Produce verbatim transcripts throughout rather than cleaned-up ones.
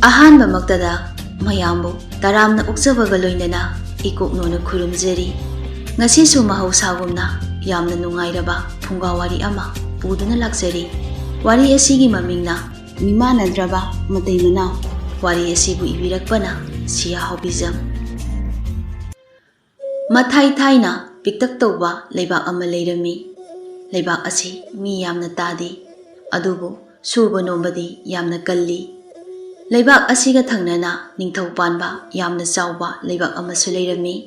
ꯑꯍꯥꯟꯕꯃꯛꯇꯗ ꯃꯌꯥꯝꯕꯨ ꯇꯔꯥꯝꯅ ꯑꯣꯛꯆꯕꯒ ꯂꯣꯏꯅꯅ ꯏꯀꯣꯛꯅꯣꯅ ꯈꯨꯔꯨꯝꯖꯔꯤ꯫ ꯉꯁꯤꯁꯨ ꯃꯍꯧꯁꯥꯒꯨꯝꯅ ꯌꯥꯝꯅ ꯅꯨꯡꯉꯥꯏꯔꯕ ꯐꯨꯡꯒꯥ ꯋꯥꯔꯤ ꯑꯃ ꯄꯨꯗꯨꯅ ꯂꯥꯛꯆꯔꯤ꯫ ꯋꯥꯔꯤ ꯑꯁꯤꯒꯤ ꯃꯃꯤꯡꯅ ꯃꯤꯃꯥꯟꯅꯗ꯭ꯔꯕ ꯃꯇꯩ ꯃꯅꯥꯎ꯫ ꯋꯥꯔꯤ ꯑꯁꯤꯕꯨ ꯏꯕꯤꯔꯛꯄꯅ ꯁꯤꯌꯥ ꯍꯥꯎꯕꯤꯖꯝ꯫ ꯃꯊꯥꯏ ꯊꯥꯏꯅ ꯄꯤꯛꯇꯛ ꯇꯧꯕ ꯂꯩꯕꯥꯛ ꯑꯃ ꯂꯩꯔꯝꯃꯤ꯫ ꯂꯩꯕꯥꯛ ꯑꯁꯤ ꯃꯤ ꯌꯥꯝꯅ ꯇꯥꯗꯦ, ꯑꯗꯨꯕꯨ ꯁꯨꯕ ꯅꯣꯝꯕꯗꯤ ꯌꯥꯝꯅ ꯀꯜꯂꯤ꯫ ꯂꯩꯕꯥꯛ ꯑꯁꯤꯒ ꯊꯪꯅꯅ ꯅꯤꯡꯊꯧ ꯄꯥꯟꯕ ꯌꯥꯝꯅ ꯆꯥꯎꯕ ꯂꯩꯕꯥꯛ ꯑꯃꯁꯨ ꯂꯩꯔꯝꯃꯤ꯫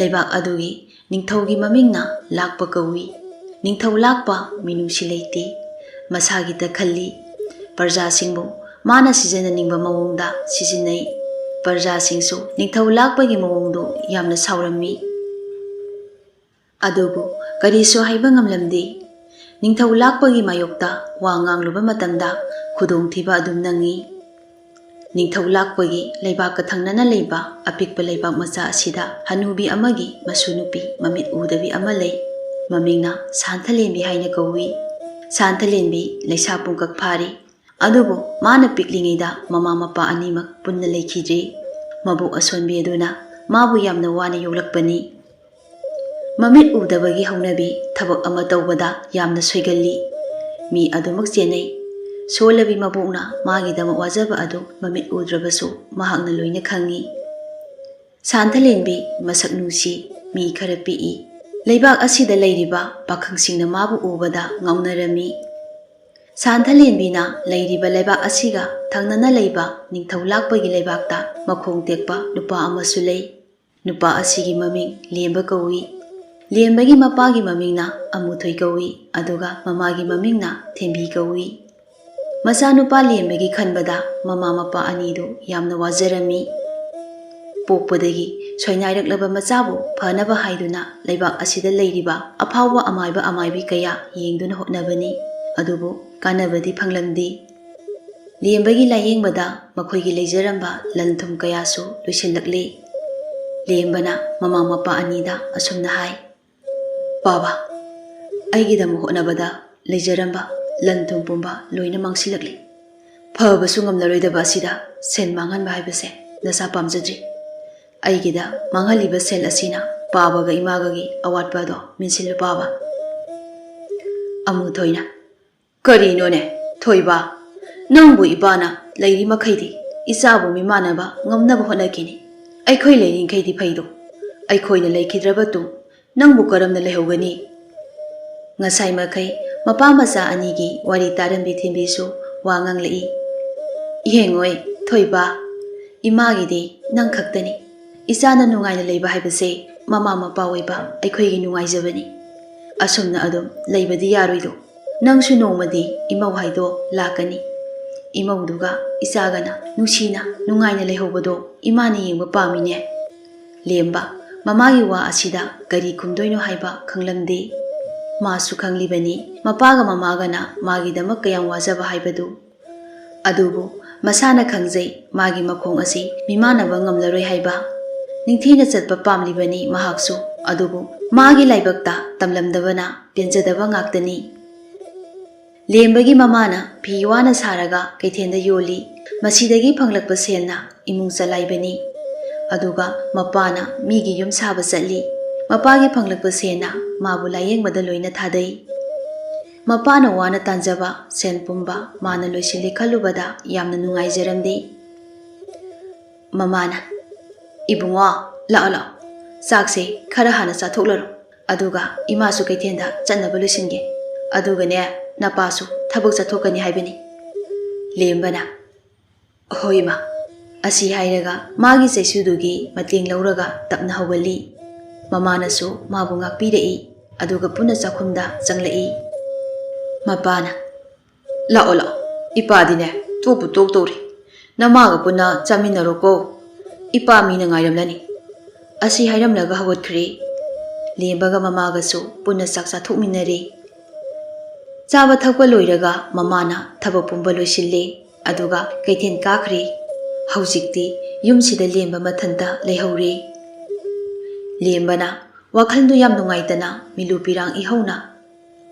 ꯂꯩꯕꯥꯛ ꯑꯗꯨꯒꯤ ꯅꯤꯡꯊꯧꯒꯤ ꯃꯃꯤꯡꯅ ꯂꯥꯛꯄ ꯀꯧꯏ꯫ ꯅꯤꯡꯊꯧ ꯂꯥꯛꯄ ꯃꯤꯅꯨꯡꯁꯤ ꯂꯩꯇꯦ, ꯃꯁꯥꯒꯤꯇ ꯈꯜꯂꯤ꯫ ꯄ꯭ꯔꯖꯥꯁꯤꯡꯕꯨ ꯃꯥꯅ ꯁꯤꯖꯤꯟꯅꯅꯤꯡꯕ ꯃꯑꯣꯡꯗ ꯁꯤꯖꯤꯟꯅꯩ꯫ ꯄ꯭ꯔꯖꯥꯁꯤꯡꯁꯨ ꯅꯤꯡꯊꯧ ꯂꯥꯛꯄꯒꯤ ꯃꯑꯣꯡꯗꯨ ꯌꯥꯝꯅ ꯁꯥꯎꯔꯝꯃꯤ꯫ ꯑꯗꯨꯕꯨ ꯀꯔꯤꯁꯨ ꯍꯥꯏꯕ ꯉꯝꯂꯝꯗꯦ꯫ ꯅꯤꯡꯊꯧ ꯂꯥꯛꯄꯒꯤ ꯃꯥꯌꯣꯛꯇ ꯋꯥ ꯉꯥꯡꯂꯨꯕ ꯃꯇꯝꯗ ꯈꯨꯗꯣꯡꯊꯤꯕ ꯑꯗꯨꯝ ꯅꯪꯏ꯫ ꯅꯤꯡꯊꯧ ꯂꯥꯛꯄꯒꯤ ꯂꯩꯕꯥꯛꯀ ꯊꯪꯅꯅ ꯂꯩꯕ ꯑꯄꯤꯛꯄ ꯂꯩꯕꯥꯛ ꯃꯆꯥ ꯑꯁꯤꯗ ꯍꯅꯨꯕꯤ ꯑꯃꯒꯤ ꯃꯁꯨ ꯅꯨꯄꯤ ꯃꯃꯤꯠ ꯎꯗꯕꯤ ꯑꯃ ꯂꯩ꯫ ꯃꯃꯤꯡꯅ ꯁꯥꯟꯊꯂꯦꯟꯕꯤ ꯍꯥꯏꯅ ꯀꯧꯏ꯫ ꯁꯥꯟꯊꯂꯦꯟꯕꯤ ꯂꯩꯁꯥ ꯄꯨꯡꯀꯛ ꯐꯥꯔꯤ꯫ ꯑꯗꯨꯕꯨ ꯃꯥꯅ ꯄꯤꯛꯂꯤꯉꯩꯗ ꯃꯃꯥ ꯃꯄꯥ ꯑꯅꯤꯃꯛ ꯄꯨꯟꯅ ꯂꯩꯈꯤꯗ꯭ꯔꯤ꯫ ꯃꯕꯣꯛ ꯑꯁꯣꯟꯕꯤ ꯑꯗꯨꯅ ꯃꯥꯕꯨ ꯌꯥꯝꯅ ꯋꯥꯅ ꯌꯣꯛꯂꯛꯄꯅꯤ꯫ ꯃꯃꯤꯠ ꯎꯗꯕꯒꯤ ꯍꯧꯅꯕꯤ ꯊꯕꯛ ꯑꯃ ꯇꯧꯕꯗ ꯌꯥꯝꯅ ꯁꯣꯏꯒꯜꯂꯤ꯫ ꯃꯤ ꯑꯗꯨꯃꯛ ꯆꯦꯟꯅꯩ꯫ ꯁꯣꯜꯂꯕꯤ ꯃꯕꯣꯛꯅ ꯃꯥꯒꯤꯗꯃꯛ ꯋꯥꯖꯕ ꯑꯗꯨ ꯃꯃꯤꯠ ꯎꯗ꯭ꯔꯕꯁꯨ ꯃꯍꯥꯛꯅ ꯂꯣꯏꯅ ꯈꯪꯏ꯫ ꯁꯥꯟꯊꯂꯦꯟꯕꯤ ꯃꯁꯛ ꯅꯨꯡꯁꯤ, ꯃꯤ ꯈꯔ ꯄꯤꯛꯏ꯫ ꯂꯩꯕꯥꯛ ꯑꯁꯤꯗ ꯂꯩꯔꯤꯕ ꯄꯥꯈꯪꯁꯤꯡꯅ ꯃꯥꯕꯨ ꯎꯕꯗ ꯉꯥꯎꯅꯔꯝꯃꯤ꯫ ꯁꯥꯟꯊꯂꯦꯟꯕꯤꯅ ꯂꯩꯔꯤꯕ ꯂꯩꯕꯥꯛ ꯑꯁꯤꯒ ꯊꯪꯅꯅ ꯂꯩꯕ ꯅꯤꯡꯊꯧ ꯂꯥꯛꯄꯒꯤ ꯂꯩꯕꯥꯛꯇ ꯃꯈꯣꯡ ꯇꯦꯛꯄ ꯅꯨꯄꯥ ꯑꯃꯁꯨ ꯂꯩ꯫ ꯅꯨꯄꯥ ꯑꯁꯤꯒꯤ ꯃꯃꯤꯡ ꯂꯦꯝꯕ ꯀꯧꯏ꯫ ꯂꯦꯝꯕꯒꯤ ꯃꯄꯥꯒꯤ ꯃꯃꯤꯡꯅ ꯑꯃꯨꯊꯣꯏ ꯀꯧꯏ, ꯑꯗꯨꯒ ꯃꯃꯥꯒꯤ ꯃꯃꯤꯡꯅ ꯊꯦꯝꯕꯤ ꯀꯧꯏ꯫ ꯃꯆꯥꯅꯨꯄꯥ ꯂꯦꯝꯕꯒꯤ ꯈꯟꯕꯗ ꯃꯃꯥ ꯃꯄꯥ ꯑꯅꯤꯗꯨ ꯌꯥꯝꯅ ꯋꯥꯖꯔꯝꯃꯤ꯫ ꯄꯣꯛꯄꯗꯒꯤ ꯁꯣꯏꯅꯥꯏꯔꯛꯂꯕ ꯃꯆꯥꯕꯨ ꯐꯅꯕ ꯍꯥꯏꯗꯨꯅ ꯂꯩꯕꯥꯛ ꯑꯁꯤꯗ ꯂꯩꯔꯤꯕ ꯑꯐꯥꯎꯕ ꯑꯃꯥꯏꯕ ꯑꯃꯥꯏꯕꯤ ꯀꯌꯥ ꯌꯦꯡꯗꯨꯅ ꯍꯣꯠꯅꯕꯅꯤ, ꯑꯗꯨꯕꯨ ꯀꯥꯟꯅꯕꯗꯤ ꯐꯪꯂꯝꯗꯦ꯫ ꯂꯦꯝꯕꯒꯤ ꯂꯥꯌꯦꯡꯕꯗ ꯃꯈꯣꯏꯒꯤ ꯂꯩꯖꯔꯝꯕ ꯂꯟ ꯊꯨꯝ ꯀꯌꯥꯁꯨ ꯂꯣꯏꯁꯤꯜꯂꯛꯂꯦ꯫ ꯂꯦꯝꯕꯅ ꯃꯃꯥ ꯃꯄꯥ ꯑꯅꯤꯗ ꯑꯁꯨꯝꯅ ꯍꯥꯏ, "ꯄꯥꯕ, ꯑꯩꯒꯤꯗꯃꯛ ꯍꯣꯠꯅꯕꯗ ꯂꯩꯖꯔꯝꯕ ꯂꯟ ꯊꯨꯝ ꯄꯨꯝꯕ ꯂꯣꯏꯅ ꯃꯥꯡꯁꯤꯜꯂꯛꯂꯦ꯫ ꯐꯕꯁꯨ ꯉꯝꯂꯔꯣꯏꯗꯕ ꯑꯁꯤꯗ ꯁꯦꯜ ꯃꯥꯡꯍꯟꯕ ꯍꯥꯏꯕꯁꯦ ꯅꯁꯥ ꯄꯥꯝꯖꯗ꯭ꯔꯤ꯫ ꯑꯩꯒꯤꯗ ꯃꯥꯡꯍꯜꯂꯤꯕ ꯁꯦꯜ ꯑꯁꯤꯅ ꯄꯥꯕꯒ ꯏꯃꯥꯒꯒꯤ ꯑꯋꯥꯠꯄ ꯑꯗꯣ ꯃꯦꯟꯁꯤꯜꯂꯨ, ꯄꯥꯕ꯫ ꯑꯃꯨꯊꯣꯏꯅ, "ꯀꯔꯤꯅꯣꯅꯦ, ꯊꯣꯏꯕ? ꯅꯪꯕꯨ ꯏꯄꯥꯅ ꯂꯩꯔꯤ ꯃꯈꯩꯗꯤ ꯏꯆꯥꯕꯨ ꯃꯤꯃꯥꯟꯅꯕ ꯉꯝꯅꯕ ꯍꯣꯠꯅꯈꯤꯅꯤ꯫ ꯑꯩꯈꯣꯏ ꯂꯩꯔꯤꯈꯩꯗꯤ ꯐꯩꯗꯣ꯫ ꯑꯩꯈꯣꯏꯅ ꯂꯩꯈꯤꯗ꯭ꯔꯕ ꯇꯨꯡ ꯅꯪꯕꯨ ꯀꯔꯝꯅ ꯂꯩꯍꯧꯒꯅꯤ?" ꯉꯁꯥꯏ ꯃꯈꯩ ꯃꯄꯥ ꯃꯆꯥ ꯑꯅꯤꯒꯤ ꯋꯥꯔꯤ ꯇꯥꯔꯝꯕꯤ ꯊꯦꯝꯕꯤꯁꯨ ꯋꯥ ꯉꯥꯡꯂꯛꯏ꯫ "ꯌꯦꯡꯉꯣꯏ, ꯊꯣꯏꯕ, ꯏꯃꯥꯒꯤꯗꯤ ꯅꯪ ꯈꯛꯇꯅꯤ꯫ ꯏꯆꯥꯅ ꯅꯨꯡꯉꯥꯏꯅ ꯂꯩꯕ ꯍꯥꯏꯕꯁꯦ ꯃꯃꯥ ꯃꯄꯥ ꯑꯣꯏꯕ ꯑꯩꯈꯣꯏꯒꯤ ꯅꯨꯡꯉꯥꯏꯖꯕꯅꯤ꯫ ꯑꯁꯨꯝꯅ ꯑꯗꯨꯝ ꯂꯩꯕꯗꯤ ꯌꯥꯔꯣꯏꯗꯣ꯫ ꯅꯪꯁꯨ ꯅꯣꯡꯃꯗꯤ ꯏꯃꯧ ꯍꯥꯏꯗꯣ ꯂꯥꯛꯀꯅꯤ꯫ ꯏꯃꯧꯗꯨꯒ ꯏꯆꯥꯒꯅ ꯅꯨꯡꯁꯤꯅ ꯅꯨꯡꯉꯥꯏꯅ ꯂꯩꯍꯧꯕꯗꯣ ꯏꯃꯥꯅ ꯌꯦꯡꯕ ꯄꯥꯝꯃꯤꯅꯦ꯫" ꯂꯦꯝꯕ ꯃꯃꯥꯒꯤ ꯋꯥ ꯑꯁꯤꯗ ꯀꯔꯤ ꯈꯨꯝꯗꯣꯏꯅꯣ ꯍꯥꯏꯕ ꯈꯪꯂꯝꯗꯦ꯫ ꯃꯥꯁꯨ ꯈꯪꯂꯤꯕꯅꯤ ꯃꯄꯥꯒ ꯃꯃꯥꯒꯅ ꯃꯥꯒꯤꯗꯃꯛ ꯀꯌꯥꯝ ꯋꯥꯖꯕ ꯍꯥꯏꯕꯗꯨ꯫ ꯑꯗꯨꯕꯨ ꯃꯁꯥꯅ ꯈꯪꯖꯩ ꯃꯥꯒꯤ ꯃꯈꯣꯡ ꯑꯁꯤ ꯃꯤꯃꯥꯟꯅꯕ ꯉꯝꯂꯔꯣꯏ ꯍꯥꯏꯕ꯫ ꯅꯤꯡꯊꯤꯅ ꯆꯠꯄ ꯄꯥꯝꯂꯤꯕꯅꯤ ꯃꯍꯥꯛꯁꯨ, ꯑꯗꯨꯕꯨ ꯃꯥꯒꯤ ꯂꯥꯏꯕꯛꯇ ꯇꯝꯂꯝꯗꯕꯅ ꯄꯦꯟꯖꯗꯕ ꯉꯥꯛꯇꯅꯤ꯫ ꯂꯦꯝꯕꯒꯤ ꯃꯃꯥꯅ ꯐꯤ ꯋꯥꯅ ꯁꯥꯔꯒ ꯀꯩꯊꯦꯜꯗ ꯌꯣꯜꯂꯤ꯫ ꯃꯁꯤꯗꯒꯤ ꯐꯪꯂꯛꯄ ꯁꯦꯜꯅ ꯏꯃꯨꯡ ꯆꯂꯥꯏꯕꯅꯤ꯫ ꯑꯗꯨꯒ ꯃꯄꯥꯅ ꯃꯤꯒꯤ ꯌꯨꯝ ꯁꯥꯕ ꯆꯠꯂꯤ꯫ ꯃꯄꯥꯒꯤ ꯐꯪꯂꯛꯄ ꯁꯦꯜꯅ ꯃꯥꯕꯨ ꯂꯥꯌꯦꯡꯕꯗ ꯂꯣꯏꯅ ꯊꯥꯗꯩ꯫ ꯃꯄꯥꯅ ꯋꯥꯅ ꯇꯥꯟꯖꯕ ꯁꯦꯜ ꯄꯨꯝꯕ ꯃꯥꯅ ꯂꯣꯏꯁꯤꯜꯂꯦ ꯈꯜꯂꯨꯕꯗ ꯌꯥꯝꯅ ꯅꯨꯡꯉꯥꯏꯖꯔꯝꯗꯦ꯫ ꯃꯃꯥꯅ, "ꯏꯕꯨꯡꯉꯣ, ꯂꯥꯛꯑꯣ, ꯂꯥꯛꯑꯣ꯫ ꯆꯥꯛꯁꯦ ꯈꯔ ꯍꯥꯟꯅ ꯆꯥꯊꯣꯛꯂꯔꯣ꯫ ꯑꯗꯨꯒ ꯏꯃꯥꯁꯨ ꯀꯩꯊꯦꯜꯗ ꯆꯠꯅꯕ ꯂꯣꯏꯁꯤꯟꯒꯦ꯫ ꯑꯗꯨꯒꯅꯦ, ꯅꯄꯥꯁꯨ ꯊꯕꯛ ꯆꯠꯊꯣꯛꯀꯅꯤ ꯍꯥꯏꯕꯅꯤ꯫" ꯂꯦꯝꯕꯅ, "ꯍꯣꯏ, ꯏꯃꯥ꯫" ꯑꯁꯤ ꯍꯥꯏꯔꯒ ꯃꯥꯒꯤ ꯆꯩꯁꯨꯗꯨꯒꯤ ꯃꯇꯦꯡ ꯂꯧꯔꯒ ꯇꯞꯅ ꯍꯧꯒꯠꯂꯤ꯫ ꯃꯃꯥꯅꯁꯨ ꯃꯥꯕꯨ ꯉꯥꯛꯄꯤꯔꯛꯏ꯫ ꯑꯗꯨꯒ ꯄꯨꯟꯅ ꯆꯥꯛꯈꯨꯝꯗ ꯆꯪꯂꯛꯏ꯫ ꯃꯄꯥꯅ, "ꯂꯥꯛꯑꯣ, ꯂꯥꯛꯑꯣ꯫ ꯏꯄꯥꯗꯤꯅꯦ, ꯇꯣꯛꯄꯨ ꯇꯣꯛꯇꯧꯔꯦ꯫ ꯅꯃꯥꯒ ꯄꯨꯟꯅ ꯆꯥꯃꯤꯟꯅꯔꯣꯀꯣ꯫ ꯏꯄꯥ ꯃꯤꯅ ꯉꯥꯏꯔꯝꯂꯅꯤ꯫" ꯑꯁꯤ ꯍꯥꯏꯔꯝꯂꯒ ꯍꯧꯒꯠꯈ꯭ꯔꯦ꯫ ꯂꯦꯝꯕꯒ ꯃꯃꯥꯒꯁꯨ ꯄꯨꯟꯅ ꯆꯥꯛ ꯆꯥꯊꯣꯛꯃꯤꯟꯅꯔꯦ꯫ ꯆꯥꯕ ꯊꯛꯄ ꯂꯣꯏꯔꯒ ꯃꯃꯥꯅ ꯊꯕꯛ ꯄꯨꯝꯕ ꯂꯣꯏꯁꯤꯜꯂꯦ꯫ ꯑꯗꯨꯒ ꯀꯩꯊꯦꯜ ꯀꯥꯈ꯭ꯔꯦ꯫ ꯍꯧꯖꯤꯛꯇꯤ ꯌꯨꯝꯁꯤꯗ ꯂꯦꯝꯕ ꯃꯊꯟꯇ ꯂꯩꯍꯧꯔꯦ꯫ ꯂꯦꯝꯕꯅ ꯋꯥꯈꯜꯗꯨ ꯌꯥꯝ ꯅꯨꯡꯉꯥꯏꯇꯅ ꯃꯤꯂꯨ ꯄꯤꯔꯥꯡ ꯏꯍꯧꯅ,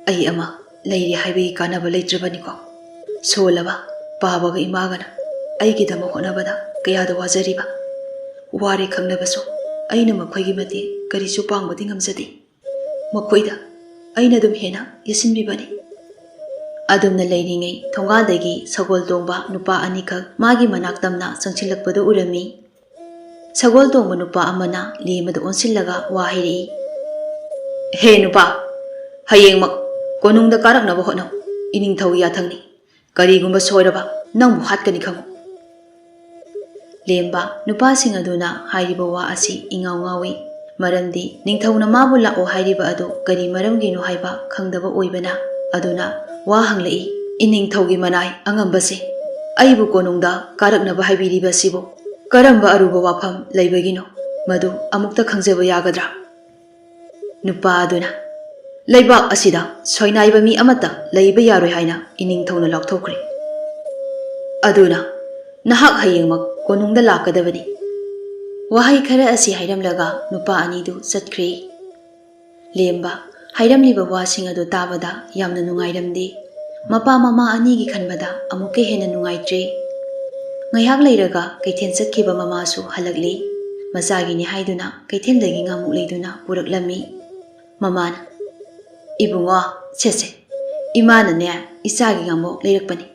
"ꯑꯩ ꯑꯃ ꯂꯩꯔꯦ ꯍꯥꯏꯕꯒꯤ ꯀꯥꯟꯅꯕ ꯂꯩꯇ꯭ꯔꯕꯅꯤꯀꯣ꯫ ꯁꯣꯜꯂꯕ, ꯄꯥꯕꯒ ꯏꯃꯥꯒꯅ ꯑꯩꯒꯤꯗꯃꯛ ꯍꯣꯠꯅꯕꯗ ꯀꯌꯥꯗ ꯋꯥꯖꯔꯤꯕ꯫ ꯋꯥꯔꯦ ꯈꯪꯂꯕꯁꯨ ꯑꯩꯅ ꯃꯈꯣꯏꯒꯤ ꯃꯇꯦꯡ ꯀꯔꯤꯁꯨ ꯄꯥꯡꯕꯗꯤ ꯉꯝꯖꯗꯦ꯫ ꯃꯈꯣꯏꯗ ꯑꯩꯅ ꯑꯗꯨꯝ ꯍꯦꯟꯅ ꯌꯦꯠꯁꯤꯟꯕꯤꯕꯅꯤ꯫ ꯑꯗꯨꯝꯅ ꯂꯩꯔꯤꯉꯩ ꯊꯣꯡꯒꯥꯜꯗꯒꯤ ꯁꯒꯣꯜ ꯇꯣꯡꯕ ꯅꯨꯄꯥ ꯑꯅꯤꯈꯛ ꯃꯥꯒꯤ ꯃꯅꯥꯛ ꯇꯝꯅ ꯆꯪꯁꯤꯜꯂꯛꯄꯗꯨ ꯎꯔꯝꯃꯤ꯫ ꯁꯒꯣꯜ ꯇꯣꯡꯕ ꯅꯨꯄꯥ ꯑꯃꯅ ꯂꯦꯝꯕꯗ ꯑꯣꯟꯁꯤꯜꯂꯒ ꯋꯥ ꯍꯥꯏꯔꯛꯏ꯫ "ꯍꯦ ꯅꯨꯄꯥ, ꯍꯌꯦꯡꯃꯛ ꯀꯣꯅꯨꯡꯗ ꯀꯥꯔꯛꯅꯕ ꯍꯣꯠꯅꯧ꯫ ꯏꯅꯤꯡꯊꯧꯒꯤ ꯌꯥꯊꯪꯅꯤ꯫ ꯀꯔꯤꯒꯨꯝꯕ ꯁꯣꯏꯔꯕ ꯅꯪꯕꯨ ꯍꯥꯠꯀꯅꯤ ꯈꯪꯉꯨ꯫" ꯂꯦꯝꯕ ꯅꯨꯄꯥꯁꯤꯡ ꯑꯗꯨꯅ ꯍꯥꯏꯔꯤꯕ ꯋꯥ ꯑꯁꯤ ꯏꯉꯥꯎ ꯉꯥꯎꯏ꯫ ꯃꯔꯝꯗꯤ ꯅꯤꯡꯊꯧꯅ ꯃꯥꯕꯨ ꯂꯥꯛꯑꯣ ꯍꯥꯏꯔꯤꯕ ꯑꯗꯨ ꯀꯔꯤ ꯃꯔꯝꯒꯤꯅꯣ ꯍꯥꯏꯕ ꯈꯪꯗꯕ ꯑꯣꯏꯕꯅ꯫ ꯑꯗꯨꯅ ꯋꯥ ꯍꯪꯂꯛꯏ, "ꯏꯅꯤꯡꯊꯧꯒꯤ ꯃꯅꯥꯏ ꯑꯉꯝꯕꯁꯦ ꯑꯩꯕꯨ ꯀꯣꯅꯨꯡꯗ ꯀꯥꯔꯛꯅꯕ ꯍꯥꯏꯕꯤꯔꯤꯕ ꯑꯁꯤꯕꯨ ꯀꯔꯝꯕ ꯑꯔꯨꯕ ꯋꯥꯐꯝ ꯂꯩꯕꯒꯤꯅꯣ? ꯃꯗꯨ ꯑꯃꯨꯛꯇ ꯈꯪꯖꯕ ꯌꯥꯒꯗ꯭ꯔꯥ?" ꯅꯨꯄꯥ ꯑꯗꯨꯅ, "ꯂꯩꯕꯥꯛ ꯑꯁꯤꯗ ꯁꯣꯏꯅꯥꯏꯕ ꯃꯤ ꯑꯃꯠꯇ ꯂꯩꯕ ꯌꯥꯔꯣꯏ ꯍꯥꯏꯅ ꯏꯅꯤꯡꯊꯧꯅ ꯂꯥꯎꯊꯣꯛꯈ꯭ꯔꯦ꯫ ꯑꯗꯨꯅ ꯅꯍꯥꯛ ꯍꯌꯦꯡꯃꯛ ꯀꯣꯅꯨꯡꯗ ꯂꯥꯛꯀꯗꯕꯅꯤ꯫" ꯋꯥꯍꯩ ꯈꯔ ꯑꯁꯤ ꯍꯥꯏꯔꯝꯂꯒ ꯅꯨꯄꯥ ꯑꯅꯤꯗꯨ ꯆꯠꯈ꯭ꯔꯦ꯫ ꯂꯦꯝꯕ ꯍꯥꯏꯔꯝꯂꯤꯕ ꯋꯥꯁꯤꯡ ꯑꯗꯨ ꯇꯥꯕꯗ ꯌꯥꯝꯅ ꯅꯨꯡꯉꯥꯏꯔꯝꯗꯦ꯫ ꯃꯄꯥ ꯃꯃꯥ ꯑꯅꯤꯒꯤ ꯈꯟꯕꯗ ꯑꯃꯨꯛꯀ ꯍꯦꯟꯅ ꯅꯨꯡꯉꯥꯏꯇ꯭ꯔꯦ꯫ ꯉꯥꯏꯍꯥꯛ ꯂꯩꯔꯒ ꯀꯩꯊꯦꯜ ꯆꯠꯈꯤꯕ ꯃꯃꯥꯁꯨ ꯍꯜꯂꯛꯂꯦ꯫ ꯃꯆꯥꯒꯤꯅꯤ ꯍꯥꯏꯗꯨꯅ ꯀꯩꯊꯦꯜꯗꯒꯤ ꯉꯥꯃꯨꯛ ꯂꯩꯗꯨꯅ ꯄꯨꯔꯛꯂꯝꯃꯤ꯫ ꯃꯃꯥꯅ, "ꯏꯕꯨꯡꯉꯣ, ꯁꯦꯁꯦ, ꯏꯃꯥꯅꯅꯦ ꯏꯆꯥꯒꯤ ꯉꯥꯃꯨꯛ ꯂꯩꯔꯛꯄꯅꯤ꯫"